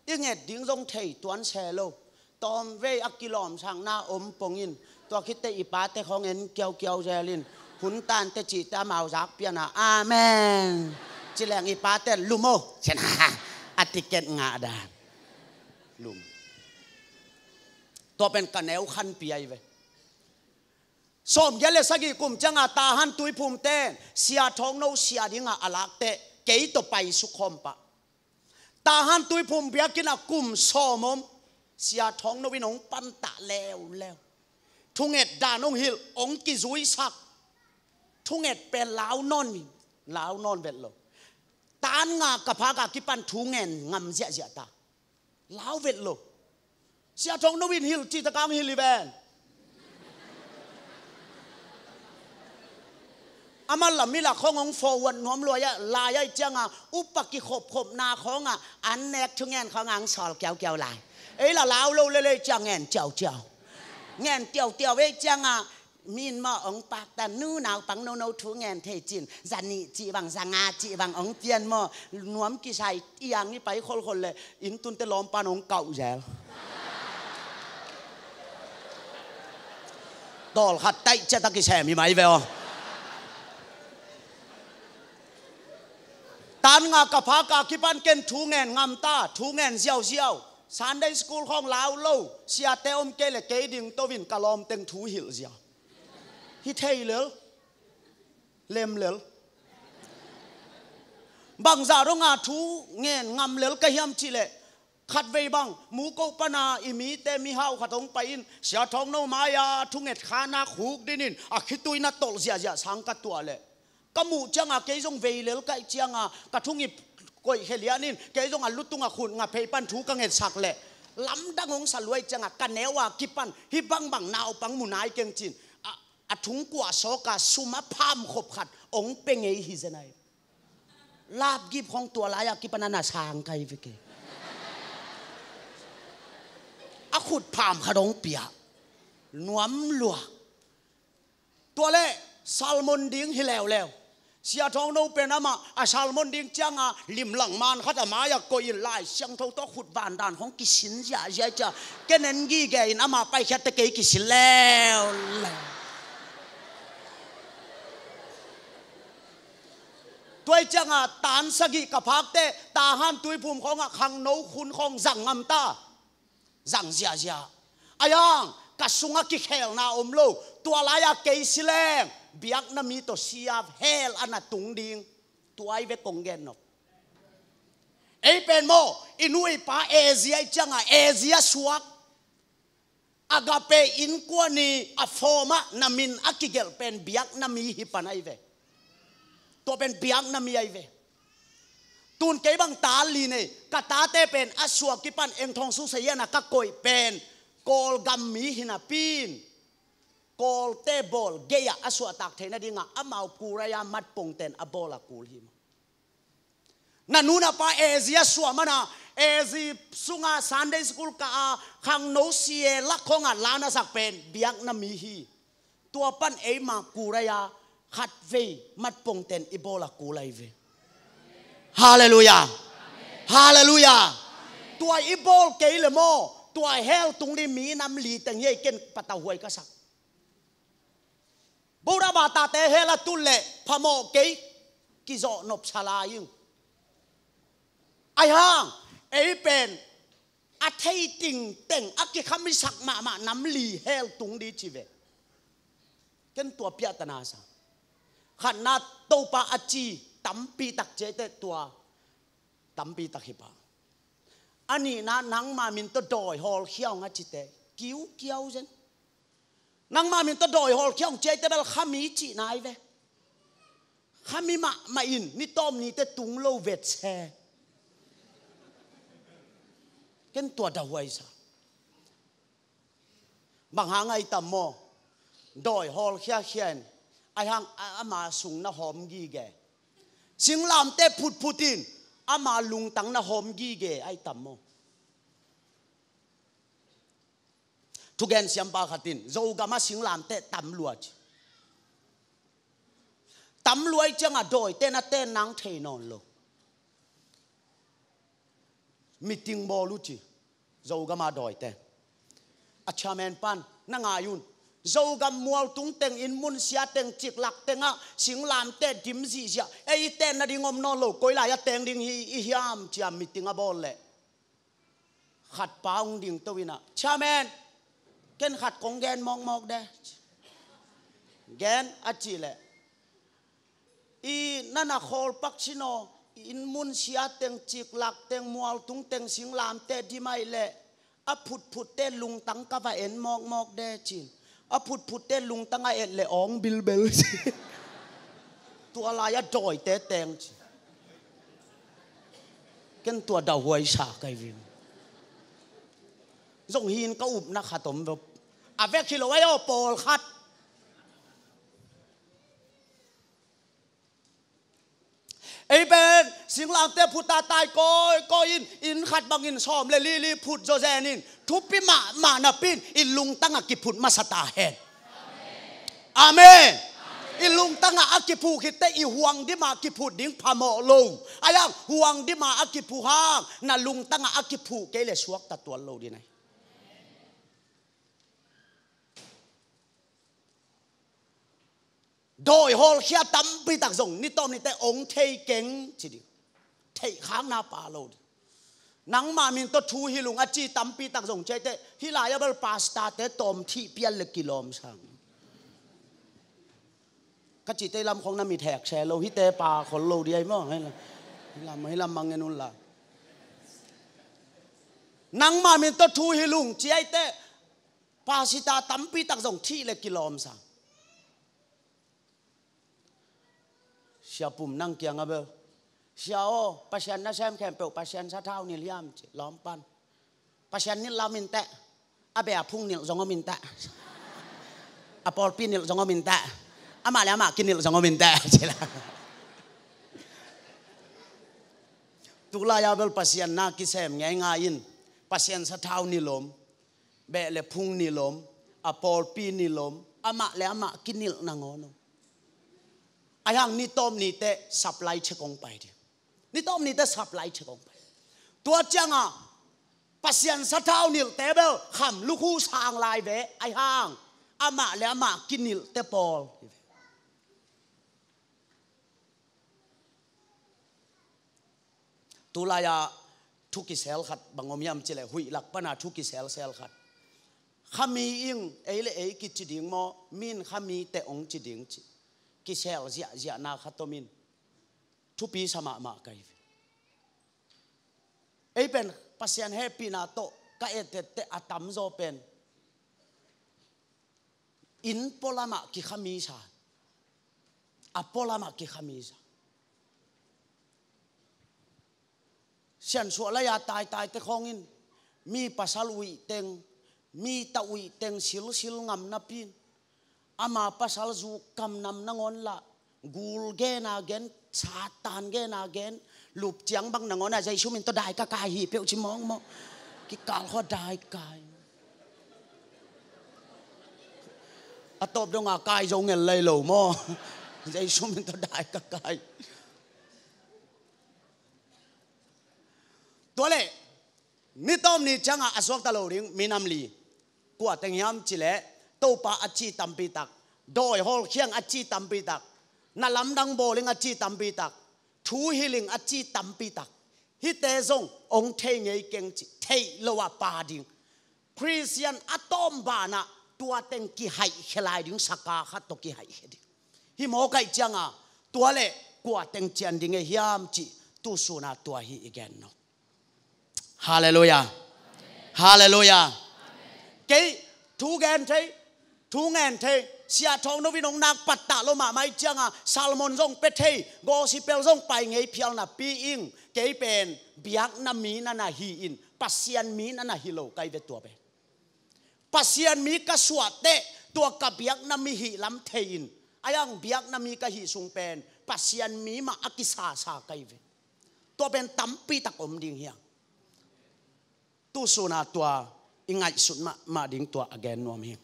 "I nget ding zong thei tuan se lo. Tawmvei a kilawmsakna om pongin, tua khit teh i pate khawng en kiaukiau zel in, hun tante cihte amau zak pian a, amen, ci leng i pate'n lum o," ci-in a ticket ngah dan. Lum. Tua pen ka neu khanpi ahi ve. Sawmgiat le sagih kum ciang a Tahan Tuiphum ten Sia Thawng No sia ding a a lak teh kei tawh paisuk khawm pah. Tahan Tuiphum biakinn ah kum sawm om, Sia Thawng No in hong pantah leuleu. Thunget dan hong hilh, hong kizuisak. Thunget pen lau nawn, lau nawn vet lo. Tan nga ka phak a kipan thu ngen ngam ziahziah ta. Lau vet lo. Sia Thawng No in hilh cih tak a hong hilh hi ven. Amah lam i lak khawng hong forward nuam lua a, lai ahih ciang a upa kikhopkhopna khawng ah an nek thungen khawng ah hong sawl kiaukiau lai. Ei la lau lo lel ahih ciang ngen ciauciau. Ngen tiautiau ahih ciang a, mi in maw hong pakta, "Nu, naupang nono thu ngen thei cin, za nih cih bang, za nga cih bang hong pian maw, nuam kisai, i ang i pai kholkhol leh inn tunte lawmpan hong kauh zel." Tawlkhat taih ciat a kisem hi mai ve aw. Tan nga ka phak a kipan ken thu ngen ngam ta, thu ngen ziauziau. Sunday school khawng lau lo, siate om kei leh kei ding to in ka lawm teng thu hilh ziau. Hi thei lel. Lem lel. Bangzah dong a thu ngen ngam lel ka hiam cih leh, khatvei bang Muko pan a i mite mihau khat hong pai in, Sia Thawng No mai-a thunget khan a khukdin in a khitui na tolh ziahziah sang ka tuah leh, ka muh ciang a kei zong vei lel ka hih ciang a ka thungip koihkhia lian in kei zong a lutung a khut nga phei pan thu ka ngetsak leh, lamdang hong sa lua ahih ciang a ka neu a kipan hih bangbang naupang mu nai keng cin, a, a thungkuah sawk a sum a phamkhop khat hong pia ngei hi zen ahi. Lapgip khawng tua lai a kipan a na sang ka hi ve kei. A khut pham khat hong pia. Nuam lua. Tua leh sermon ding hi leuleu. Sia Thawng No pen amah a sermon ding ciang a limlang man khat a mai-ah koih in Lai Siangtho tawh khut vandan khawng kisin ziahziah ciang, ken en gige in amah paikhiat teh kei kisin leuleu. Tua ahih ciang a tan sagih ka phak teh Tahan Tuiphum khawng ah khangno khun khawng zang ngam ta. Zang ziahziah. Ahi hang ka sung ah kikhelna om lo. Tua lai a kei si leng biakna mi tawh si a hell ah na tung ding. Tua ahi ve kong gen nop. Ei pen maw, i nu i pa A Z ahih ciang a A Z a suak. Agape innkuan i a form ah na min a kigelh pen biakna mi hi pan ahi ve. Tua pen biakna mi ahi ve. Tun kei bang ta li nei, ka tate pen a suak kipan Engthawng Sung Sayan ah ka koih pen Kawlgam mi hi napi in, Kawlte bawl gei ah a suahtak theih nading ah amau kul ahi a, matpongten a bawl a kul hi maw. Na nu na pa A Z a suah man a, A Z sung a Sunday school kah a, khangno C A lak khawng ah la na sak pen biakna mi hi. Tua pan eima kul ahi a, khatvei matpongten i bawl a kul ahi ve. Halleluiah. Halleluiah. Tua i bawl kei leh maw, tua hell tung ding mi nam li teng hi ei, ken patauhuai ka sak. Buddha Bata te hell a tun leh phamawh kei, kizawh nopsa lai ing. Ahi hang ei pen A thei tingteng a kikhamisak mahmah nam li hell tung ding ci ve. Ken tua piahtana sa. Khatna, Topa a ci tampi tak ci a, tua tampi tak hi pah. A nihna, nangma min tawh dawi hawlkhia ung a cite kiukiau zen. Nangma min tawh dawi hawlkhia ung ci a, ite bel khami cihna hi ve. Khami mahmah in ni tawm nite tung lo vet se. Ken tua dahuai sa. Bang hang a i tam maw? Dawi hawlkhia khia in, a hang a, ama sung na hawm gige. Singlamteh phutphut in, ama lungtang na hawm gige a i tam maw? Thugen siampa khat in Zogam a singlamteh tam lua ci. Tam lua i ciangah dawite na ten nang thei nawn lo. Meeting bawl uh ci. Zogam a dawite. A chairman pan, na ngai un. Zogam mualtung teng, inn mun sia teng, ciklak tengah singlamteh dim zihziah. Ei i ten nading om nawn lo, koi lai a teng ding hi i hiam ci a meeting a bawl leh, khat pa hong ding to in ah, "Chairman, ken khat kong gen mawkmawk de." "Gen," a cih leh, "I na na khawl pak sin aw, inn mun sia teng, ciklak teng, mualtung teng singlamteh dim ahih leh a phutphutte lungtang ka va en mawkmawk de," ci-in, a phutphutte lungtang a et leh awng bilbel ci. "Tua lai a dawite teng," ci. Ken tua dahuai sa kai ving. Zong hi in ka upna khat om ve. A vek hi lo ahi aw, pawlkhat. Ei pen singlamteh phut tatai kawikawi in, inn khat bangin sawm le lili phut zawzen in, thupi mahmah napi in i lungtang a kiphut masa ta hen. Amen. I lungtang a a kiphut khit teh i huang dim a kiphut ding phamawh lo. Ahi hang huang dim a a kiphut hang na lungtang a a kiphut kei leh suakta tuan lo ding ahi. Dawi hawlkhia tampi tak zong ni tawm ni teh ong thei keng ci ding. Theih khakna pha lo ding. Nangma min tawh thu hilh ung a ci tampi tak zong ci a, hih lai a bel pastor-te tawm thih pial le kilawm sang. Ka cihte lam khong na mit hek se lo, hihte pha khol lo ding ahi maw. Hih lam, hih lam mang en un la. Nangma min tawh thu hilh ung ci a, pastor tampi tak zong thih le kilawm sang. Sia Pum Nang kiangah bel, "Sia aw, Pasian nasem khempeuh Pasian sathau nilh hiam?" ci, lawm pan. "Pasian nilh lam in teh, a beh a phung nilh zong om in teh, a pawlpi nilh zong om in teh, amah le amah kinilh zong om in teh," ci la. Tulai a bel Pasian na kisem ngeingai in, Pasian sathau nilh om, beh le phung nilh om, a pawlpi nilh om, amah le amah kinilh nangawn om. Ahi hang ni tawm ni teh supply check hong pai ding. Ni tawm ni teh supply check hong pai. Tua ciangah Pasian sathau nilhte bel kham lukhu sang lai ve. Ahi hang amah le amah kinilhte pawl. Tulai-a thu kisel khat bang om hiam cih leh, huih lak pana thu kiselsel khat. Khami ing, ei le ei kici ding maw, mi in khami teh ong ci ding cih kisel ziahziahna khat om in, thupi sa mahmah ka hi ve. Ei pen Pasian hehpihna tawh ka etteh a tamzaw pen inn pualamah kikhami sa, a pualamah kikhami sa. Siansuah lai-a taitaite khawngin mi pasal uihteng, mi ta uihteng silsil ngam napi in, ama pasal zuk kamnam nangawn lah, gul gen a gen, Satan gen a gen, lup ciang bang nangawn ah Jesu min tawh dai ka kai hi peuh ci mawngmawng. Kikal khawng dai kai. A tawp dong a kai zo ngel lai lo maw? Jesu min tawh dai ka kai. Tua leh ni tawm ni ciangah a suakta lo ding minam li. Kua teng hiam cih leh, Topa a ci tampi tak, dawi hawlkhia ing a ci tampi tak, na lamdang bawl ing a ci tampi tak, thu hilh ing a ci tampi tak. Hihte zong hong thei ngei keng ci, theih lo a pa ding. Khristian a tawm banah tua teng kihaihkhia lai ding, saka khat tawh kihaihkhia ding. Hih mawk ahih cianga tua leh kua teng cian ding ei hiam cih tusuna tua hi i gen no. Halleluiah. Halleluiah. Kei thu gen thei, thu ngen thei, Sia Thawng No in hong nak pattah lo mahmah ahih cianga sermon zong pia thei, gospel zong pai ngei phial napi-in kei pen biakna mi na na hi-in Pasian mi na na hi lo ka hi ve tua pen. Pasian mi ka suah teh tua ka biakna mi hih lam thei-in, a yang biakna mi ka hih sung pen Pasian mi mah a kisasa ka hi ve. Tua pen tampi tak om ding hi a. Tusuna tua i ngaihsut mahmah ding tua a gen nuam hi.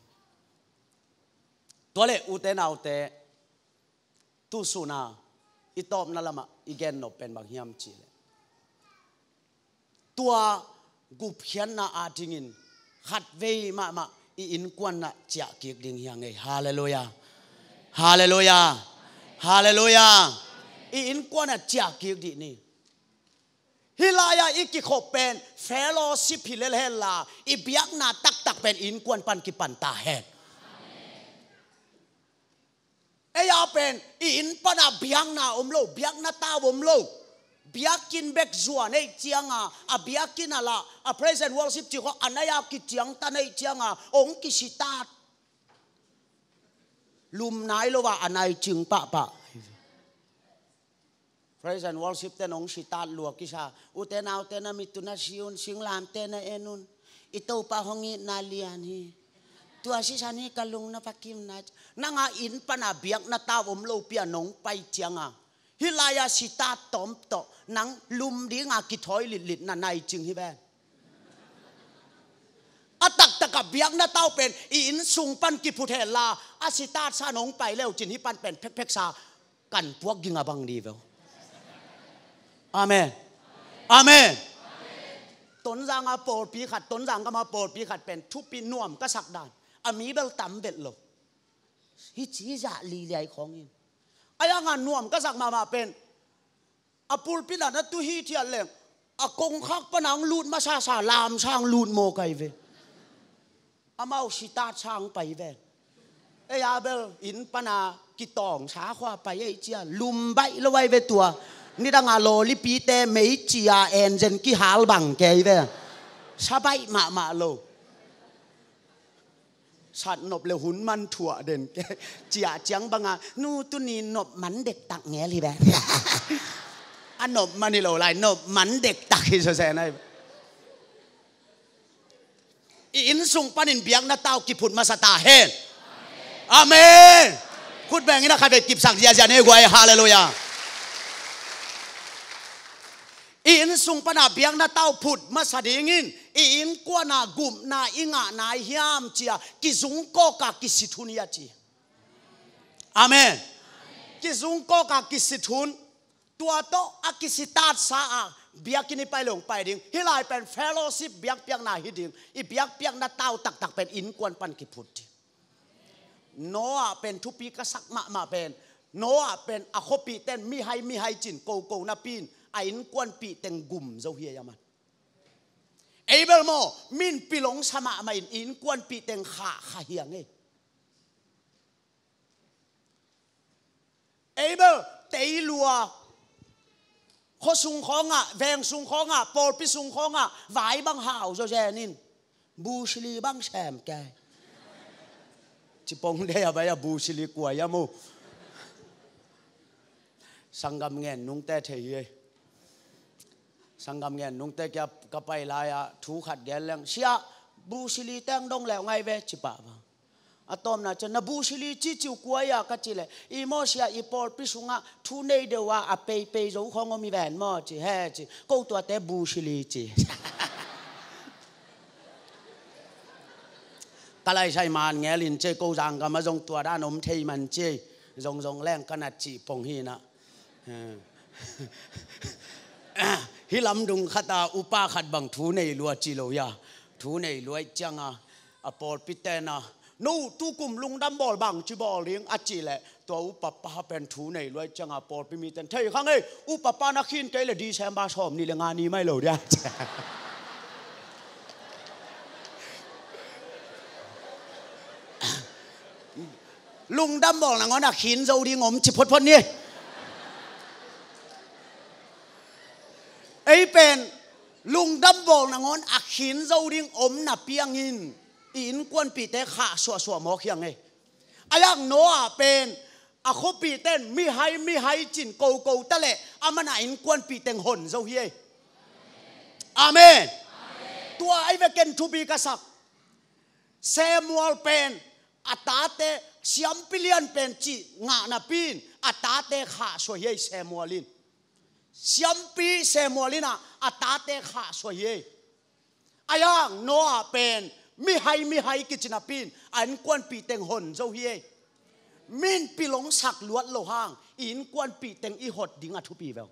Tua leh ute naute, tusuna i tawpna lamah i gen nop pen bang hiam cih leh, tua gupkhiatna adingin khatvei mahmah i innkuan ah ciah kik ding hi a ngei. Halleluiah. Halleluiah. Halleluiah. I innkuan ah ciah kik dih ni. Hih lai-ah i kikhop pen fellowship hi lel hen la, i biakna taktak pen innkuan pan kipan ta hen. Ei a pen i inn pana biakna om lo, biakna tau om lo. Biakinn bek zuan ahih cianga, a biakinn a lah a praise and worship cih khawng a nai-a kiciangtan ahih cianga hong kisitat. Lum nai lo a a nai cing pahpah. Praise and worship ten hong sitat lua kisa. Ute naute, na mittun a si un, singlamteh na en un. I Topa hong itna lian hi. Tua sisan hi ka lung na va kimna. Nang a inn pana biakna tau om lopi-a nong pai cianga, hih lai-a sitat tawm tawh nang lum dinga kithawi litlit na nai cing hi ven. A taktak a biakna tau pen i inn sung pan kiphut hen la, a sitat sa nong pai leu cin hih pan pen phekphek sa kan puak ging a bang di veu. Amen. Amen. Tonzang a pawlpi khat, Tonzang gam a pawlpi khat pen thupi nuam ka sak dan. A mi bel tam vet lo. Hih ci zah liliai khawngin. A yanga nuam ka sak mahmah pen, a pulpit ah na tu hithiat leng, a kongkhak pana ang lut masasa lamsang lut maw kai ve. Amau sitat sang pai ven. Ei a bel inn pana kitawng sa khua pai ei cia, lum baih lo ai ve tua. Nidanga lawlipite meici a enzen kihal bang kei ve. Sa baih mahmah lo. Sat nop le hun man thuah den kei. Ciah ciang banga, nu tuni nop man dektak ngel hi ve. A nop man hi lo lai, nop man dektak hi sose nai. I inn sung panin biakna tau kiphut masa ta hen. Amen. Khut bengin a khat ve kipsak ziazia nei guai. Halleluiah. I inn sung pana biakna tau phut masa dingin i innkuana gupna i ngah nai hiam cia kizungkawka kisit hun hi a ci. Amen. Kizungkawka kisit hun. Tua tawh a kisitatsa a biakinn i pai leng pai ding. Hih lai pen fellowship biakpiakna hi ding. I biakpiakna tau taktak pen innkuan pan kiphut ding. Noah pen thupi ka sak mahmah pen, Noah pen a khuapihten mihai mihai cin koko napi-in a innkuanpih teng gum zo hi a man. Abel maw, min pilong sa mahmah in innkuanpih teng khah kha hi a ngei. Abel teilua, khuasung khawngah, vengsung khawngah, pawlpi sung khawngah vai bang hau zawzen in, busili bang sem kei. Cipong dei a bai a busili kuai a mu. Sanggam ngen nungte thei hi ei. Sanggam ngen nungte kia ka pai lai-a thu khat gen leng, sia, busili teng dong leu ngai ve, ci pah bang. A tawpna ciang, na busili ciciu kuai a ka ci leh, i maw sia, i pawlpi sungah thu nei deuh a a peipei zo khawng om hi ven maw ci, he ci, ko tuate busili ci. Ka laisai man ngel in ci, ko zanggam a zong tua dan om thei man ci, zong zong leng ka nat cih pong hi na. Hih lamdung khat a upa khat bang thu nei lua ci lo ia. Thu nei lua ih cianga a pawlpi tena No, tukum lungdam bawl bang ci bawl ding a cih leh, tua upapa pen thu nei luai cianga pawlpi miten thei khang ei, upapa na khin kei le December sawm ni le nga ni mai lo dia. Lungdam bawl nangawn a khin zo ding om ci photphot ni. Ei pen lungdam bawl nangawn a khin zo ding om na piangin i innkuanpihte khah suahsuah mawk hiang ei. A yak Noah pen a khuapihten mihai mihai cin koko ta leh a man a innkuanpih teng hon zo hi ei. Amen. Tua ai ve ken thupi ka sak. Samuel pen a tate siampi lian pen cih ngah napi in a tate khah suah hi ei Samuel in. Siampi Samuel in a a tate khah suah hi ei. A yak Noah pen mihai mihai kici napi in a innkuanpih teng hon zo hi ei. Min pilong sak luat lo hang i innkuanpih teng i hot ding a thupi veu.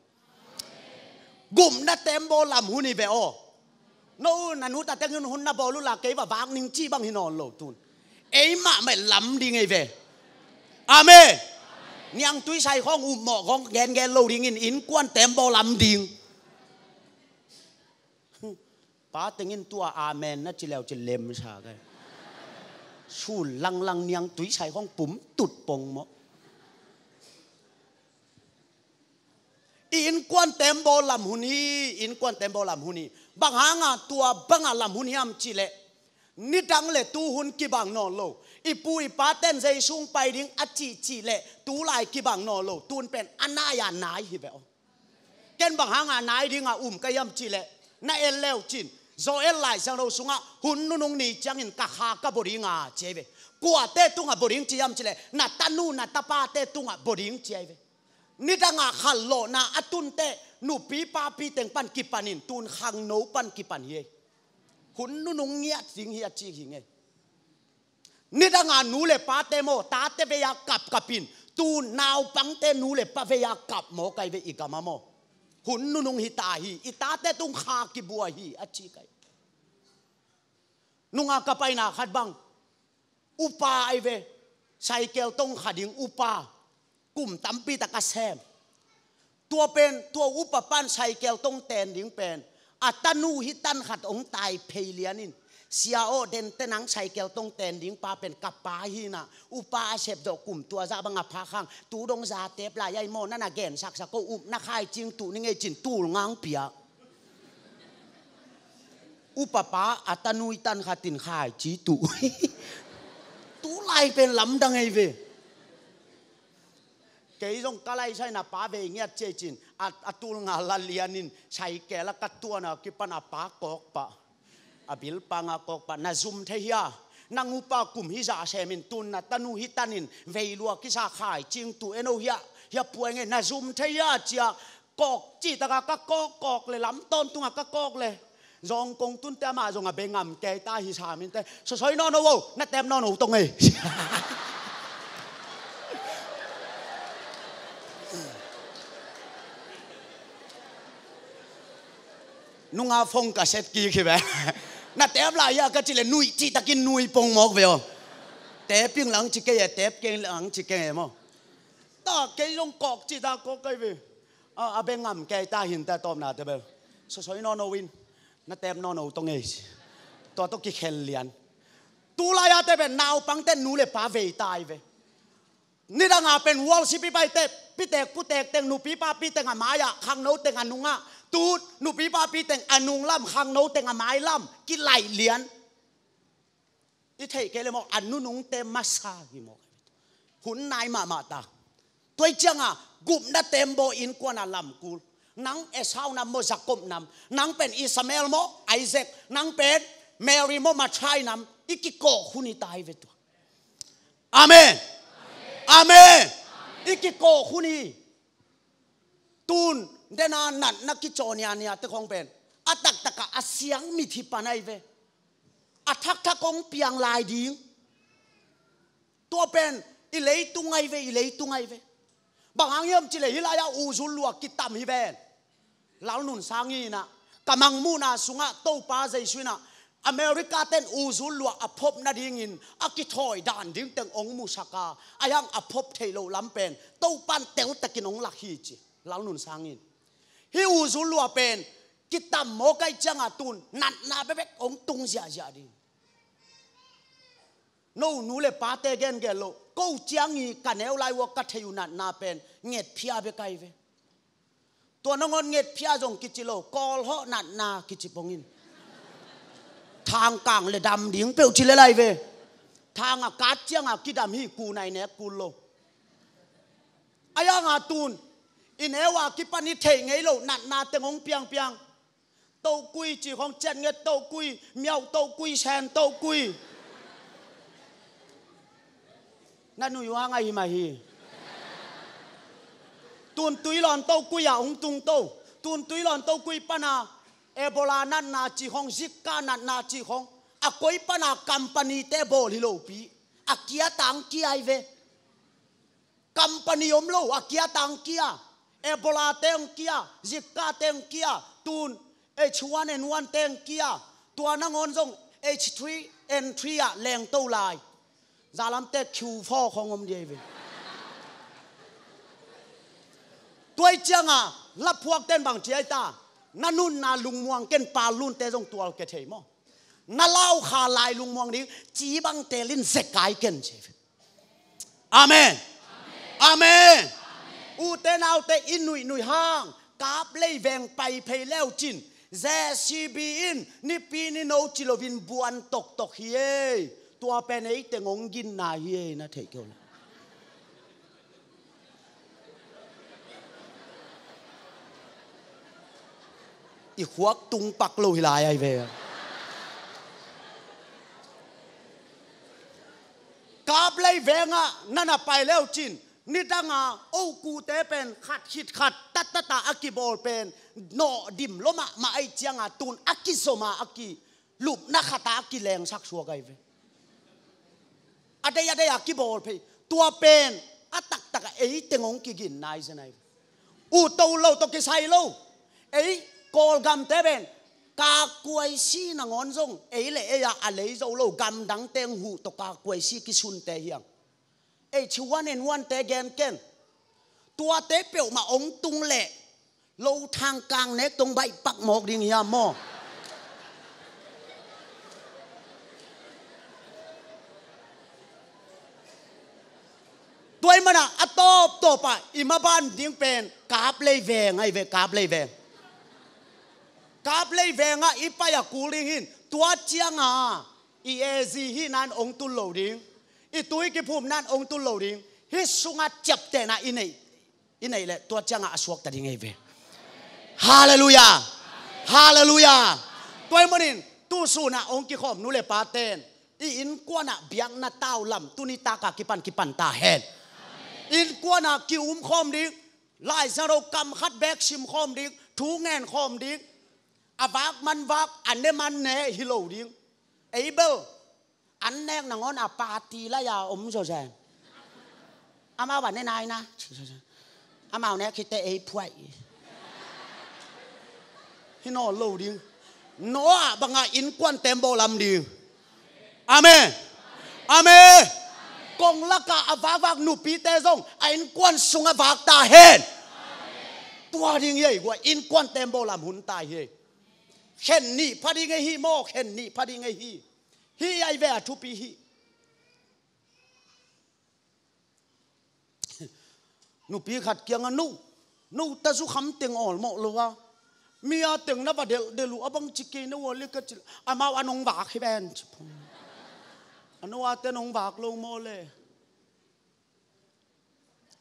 Gupna tembaw lam hun hi ve aw. No, na nu ta teng hun na bawl uh la kei va vak ning ci bang hi nawn lo tun. Ei mahmah lam ding ei ve. Amen. Niangtui sai khawng upmawh khawng gengen lo dingin innkuan tembaw lam ding. Pa tengin tua amen na ci leu ci lemsa kai. Sul langlang niangtui sai khawng pum tut pong mawh. I innkuan tembaw lam hun hi, innkuan tembaw lam hun hi. Bang hanga tua banga lam hun hiam cih leh, nidang le tuhun kibang nawn lo. I pu i paten Jesu hong pai ding a cihcih leh tulai kibang nawn lo. Tun pen a nai a nai hi ve aw. Ken bang hanga nai dinga um ka hiam cih leh, na en leu cin Joel Lai Siangtho sungah hun nunung ni ciangin ka kha ka baw dinga ci ai ve. Kuate tungah baw ding ci hiam cih leh, na tanu na tapate tungah baw ding ci ai ve. Nidanga khanlawhna a tunte nupi papi teng pan kipanin tun khangno pan kipan hi ei. Hun nunung ngiat ding hi a ci hi ngei. Nidanga nu le pate maw tate vei-a kapkapin tun naupangte nu le pa vei-a kap maw kai ve i gama maw. Hun nunung hi ta hi, i tate tung kha kibua hi a ci kai. Nunga ka paina khat bang upa ai ve, saikel tong kha ding upa, kum tampi tak a sem. Tua pen tua upa pan saikel tong ten ding pen a tanu hi tan khat ong tai phei lianin, sia aw, dente nang saikel tong ten ding pa pen ka pa hina, upa a sepdawh kum tua zah bang a pha khang, tu dong za tep lai ai maw, nana gen saksak ko, upna khaicing tuh ni ngei cin tul ngang pia. Upapa a tanui tan khatin khaici tuh. Tulai pen lamdang ei ve. Kei zong ka laisai na pa vei ngiat ciai cin a, a tul nga la lianin saikel a ka tuana kipan a pa kawk pah, a bilpanga kawk pah, na zum thei hia? Nang upa kum hi zah semin tun na tanu hi tanin veilua kisa khaicing tuh eno hia? Hia puai ngei na zum thei hia cia. Kawk cih taka ka kawk kawk le lam tawntunga ka kawk le zawngkong tunte amah zong a bengam kei ta hi saminte sosoi nawno o, na tem nawno tong ei. Nunga phong ka set kik hi ve. Na tep lai hia ka cih le nuih cihtakin nui pong mawk ve aw. Tep ing lang ci kei e, tep keng lang ci keng e maw. Ta kei zong kawk cih ta kawk kai ve. A, a bengam kei ta hin ta tawpna te bel sosoi nawno in na tep nawno tong ei. Tua tawh kikhel lian. Tulai a te bel naupangte nu le pa vei tai ve. Nidanga pen worship i paite, pitek putek teng nupi papi teng a mai-ah, khangno teng a nungah, tut nupi papi teng a nunglam, khangno teng a mailam kilaih lian. I theih kei le maw, a nunungte masa hi maw. Hun nai mahmah ta. Tuai cianga gupna tembaw innkuana lamkul. Nang Esau nam maw, Jacob nam? Nang pen Ishmael maw, Isaac? Nang pen Mary maw, Matthai nam? I kikawk hun hi ta hi ve tua. Amen. Amen. I kikawk hun hi. Tun dena natna kicaw niania te khong pen a taktaka a siang mithi pan ahi ve. A thakthak kong piang lai ding. Tua pen i leitung ahi ve, i leitung ahi ve. Bang hang hiam cih leh hih lai-ah uzul lua kitam hi ven. Lalnun Sang inah ka mangmuhna sungah Topa Jesu inah America ten uzul lua a phop nadingin a kithawi dan ding teng hong musak a, a hiang a phop theih loh lam pen Topan teltakin hong lak hi ci. Lalnun Sang in, hih uzul lua pen kitam mawk ahih ciangah tun natna bekbek hong tung ziahziah ding. No nu le pate gengen loh, ko ciang hi ka neu lai uh a ka thei uh natna pen ngetphia bek ahi ve. Tua nangawn ngetphia zong kici lo, kawlhawh natna kici pongin. Thangkang le dam ding peuh ci le lai ve. Thang a kat ciangah kidam hi, ku nai nek kul lo. A hiangah tun i neu a kipan i theih ngei loh natna teng hong piangpiang. Tokui ci khong, ciat nget tokui, miauh tokui, sen tokui. Na nui uh hang ahi mah hi. Tun tuilawn tokui ah hong tung to. Tun tuilawn tokui pana Ebola natna ci khong, Zika natna ci khong, a koi pana company te bawl hi lopi. A kia tang kia hi ve. Company om lo, a kia tang kia. Ebola te hong kia, Zika te hong kia, tun H one N one te hong kia. Tua nangawn zong H three N three ah lengto lai. Zalamte Q four khong om dih ahi ve. Tua ahih ciangah laphuak ten bang ci ahi ta? Na nunna lungmuang ken, pal lunte zong tual ke thei maw? Na lau kha lai lungmuang ding, ci bang telin zekai ken ci ahi ve. Amen. Amen. Ute naute, i nuihnuih hang Kaplei veng pai phei leucin J C B in nipi nino ci loin buan toktok hi ei. Tua pen ei teng hong ginna hi ei, na theih kei uh le. I khuak tung pak lo hi lai ahi ve. Kaplei vengah na na pai leucin, nidanga okute pen khat khit khat tattata a kibawl pen nawh dim lo mahmah ahih cianga tun a kizoma a kilupna khata a kilengsak suak ahi ve. A dei a dei a kibawl phei. Tua pen a taktaka ei teng hong kigin nai zen ahi ve. Uto lo tawh kisai lo. Ei Kawlgamte pen kakuaisi nangawn zong ei le ei-ah a lei zo lo, gamdangte hong huh tawh kakuaisi kisunte hiang. Ei ci one and one te gen ken. Tuate peuhmah hong tung leh lo thangkang nek tong baih pak mawk ding hiam maw? Tua ahih manah a tawptawpah i maban ding pen Kaplei veng ahi ve, Kaplei veng. Kaplei vengah i pai a kul ding hin, tua cianga i A Z hihnan hong tul lo ding, i tui kiphumnan hong tul lo ding, hih sungah ciaptehna i neih, i neih leh tua ciangah a suakta ding ahi ve. Halleluiah. Halleluiah. Tua ahih manin tusunah hong kikhawm nu le paten i innkuanah biakna tau lam tuni taka kipan kipan ta hen. Innkuanah ki-umkhawm ding, Lai Siangtho kam khat beek simkhawm ding, thu ngenkhawm ding, a vak man vak, a ne man ne hi lo ding. Ei bel an nek nangawn a party lai-a om zawzen. Amau a ne nai na, amau nek khit teh ei phuaih. Hi nawn lo ding. Noah banga innkuan tembaw lam ding. Amen. Amen. Kong laka a vakvak nupite zong a innkuan sung a vak ta hen. Tua ding hi ei, gua innkuan tembaw lam hun ta hi ei. Khen nih pha ding ei hi maw, khen nih pha ding ei hi. Hi ai ve a thupi hi. Nupi khat kiangah, "No, no ta zukham teng awlmawh lo a, mi a teng na va delhdel uh a bang ci kei na ua le," ka cih. Amau a nong vak hi ven ci phung. A no a te nong vak lo maw le.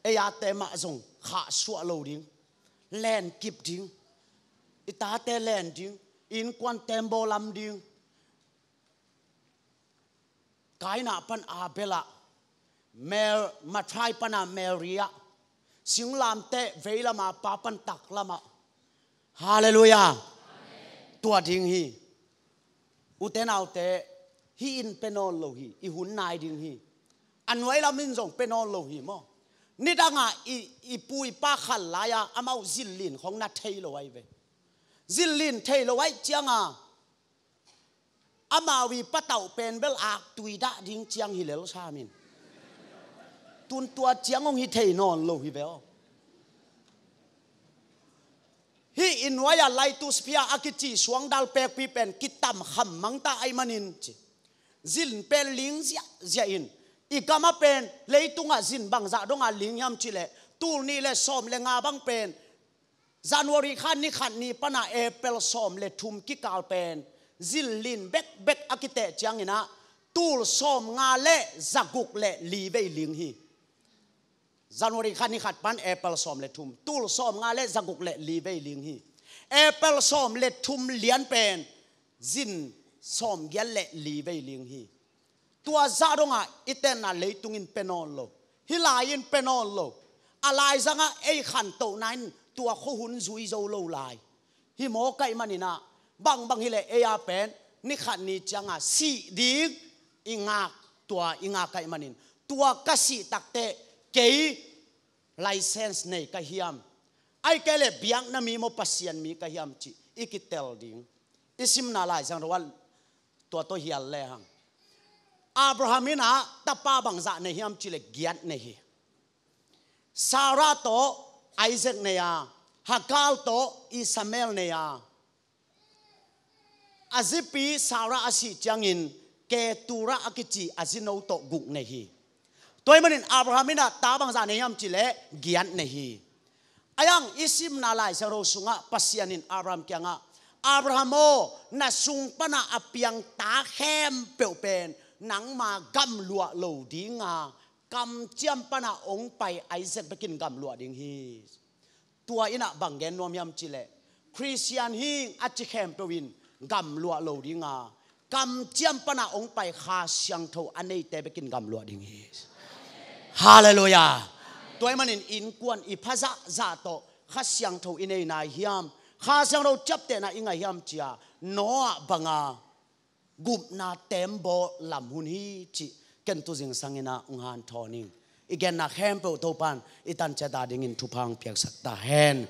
Ei a te mah zong khahsuah lo ding, len kip ding, i tate len ding, innkuan tembaw lam ding. Kaina pan Abel ah, Mel-, Matthai pana Mary ah, singlamteh veilama pa pan taklamah. Halleluiah. Tua ding hi. Ute naute, hih in pe nawn lo hi, i hun nai ding hi. A nuai lam in zong pe nawn lo hi maw? Nidanga i, i pu i pa khal lai-a amau zillin khong na thei lo ahi ve. Zillin thei lo ahih cianga Amau i patauh pen bel aktui dah ding ciang hi lel sam in. Tun tua ciang hong hi thei nawn lo hi ve aw. Hih i nuai-a Lithosphere a kici suangdal pekpi pen kitam kham mangta ahih manin ci, zin pen ling ziahziah in, i gam ah pen leitungah zin bangzah dongah ling hiam cih leh, tul nih le sawm le nga bang pen January kha ni khat ni pana April sawm le thum kikal pen zin lin bekbek a kiteh ciangin ah tul sawm nga le za guk le li vei ling hi. January kha ni khat pan April sawm le thum, tul sawm nga le za guk le li vei ling hi. April sawm le thum lian pen zin sawm giat le li vei ling hi. Tua zah dongah i tenna leitung in pia nawn lo. Hih lai in pia nawn lo. A laizangah ei khantohna in tua khuahun zui zo lo lai. Hi mawk ahih manin ah, bangbang hi leh ei a pen ni khat ni ciangah sih ding i ngak, tua i ngak ahih manin, tua ka sih takteh kei license nei ka hiam, ahih kei leh biakna mi maw, Pasian mi ka hiam cih i kitel ding. I simna Lai Siangtho ah tua tawh hial lehang, Abraham in ah tapa bangzah nei hiam cih leh giat nei hi. Sarah tawh Isaac nei a, Hagar tawh Ishmael nei a, a zipi Sarah a sih ciangin Keturah a kici a zino tawh guk nei hi. Tua ahih manin Abraham in ah ta bangzah nei hiam cih leh giat nei hi. Ahi zongin i simna Lai Siangtho sungah Pasian in Abraham kiangah, Abraham aw, na sung pana a piang ta khempeuh pen nangma gamluah lo dinga, kamciam pana hong pai Isaac bekin gamluah ding hi. Tua in ah bang gen nuam hiam cih leh, Khristian hi ing a ci khempeuh in gamluah lo dinga, kamciam pana hong pai Kha Siangtho a neite bekin gamluah ding hi. Halleluiah. Tua ahih manin innkuan i pha zahzah tawh Kha Siangtho i nei nai hiam, Kha Siangtho ciaptehna i ngah hiam ci-a, Noah banga gupna tembaw lam hun hi cih ken tu zingsang in ah hong hanthawn ing. I genna khempeuh Topa'n i tan ciat a dingin thupha hong piaksak ta hen.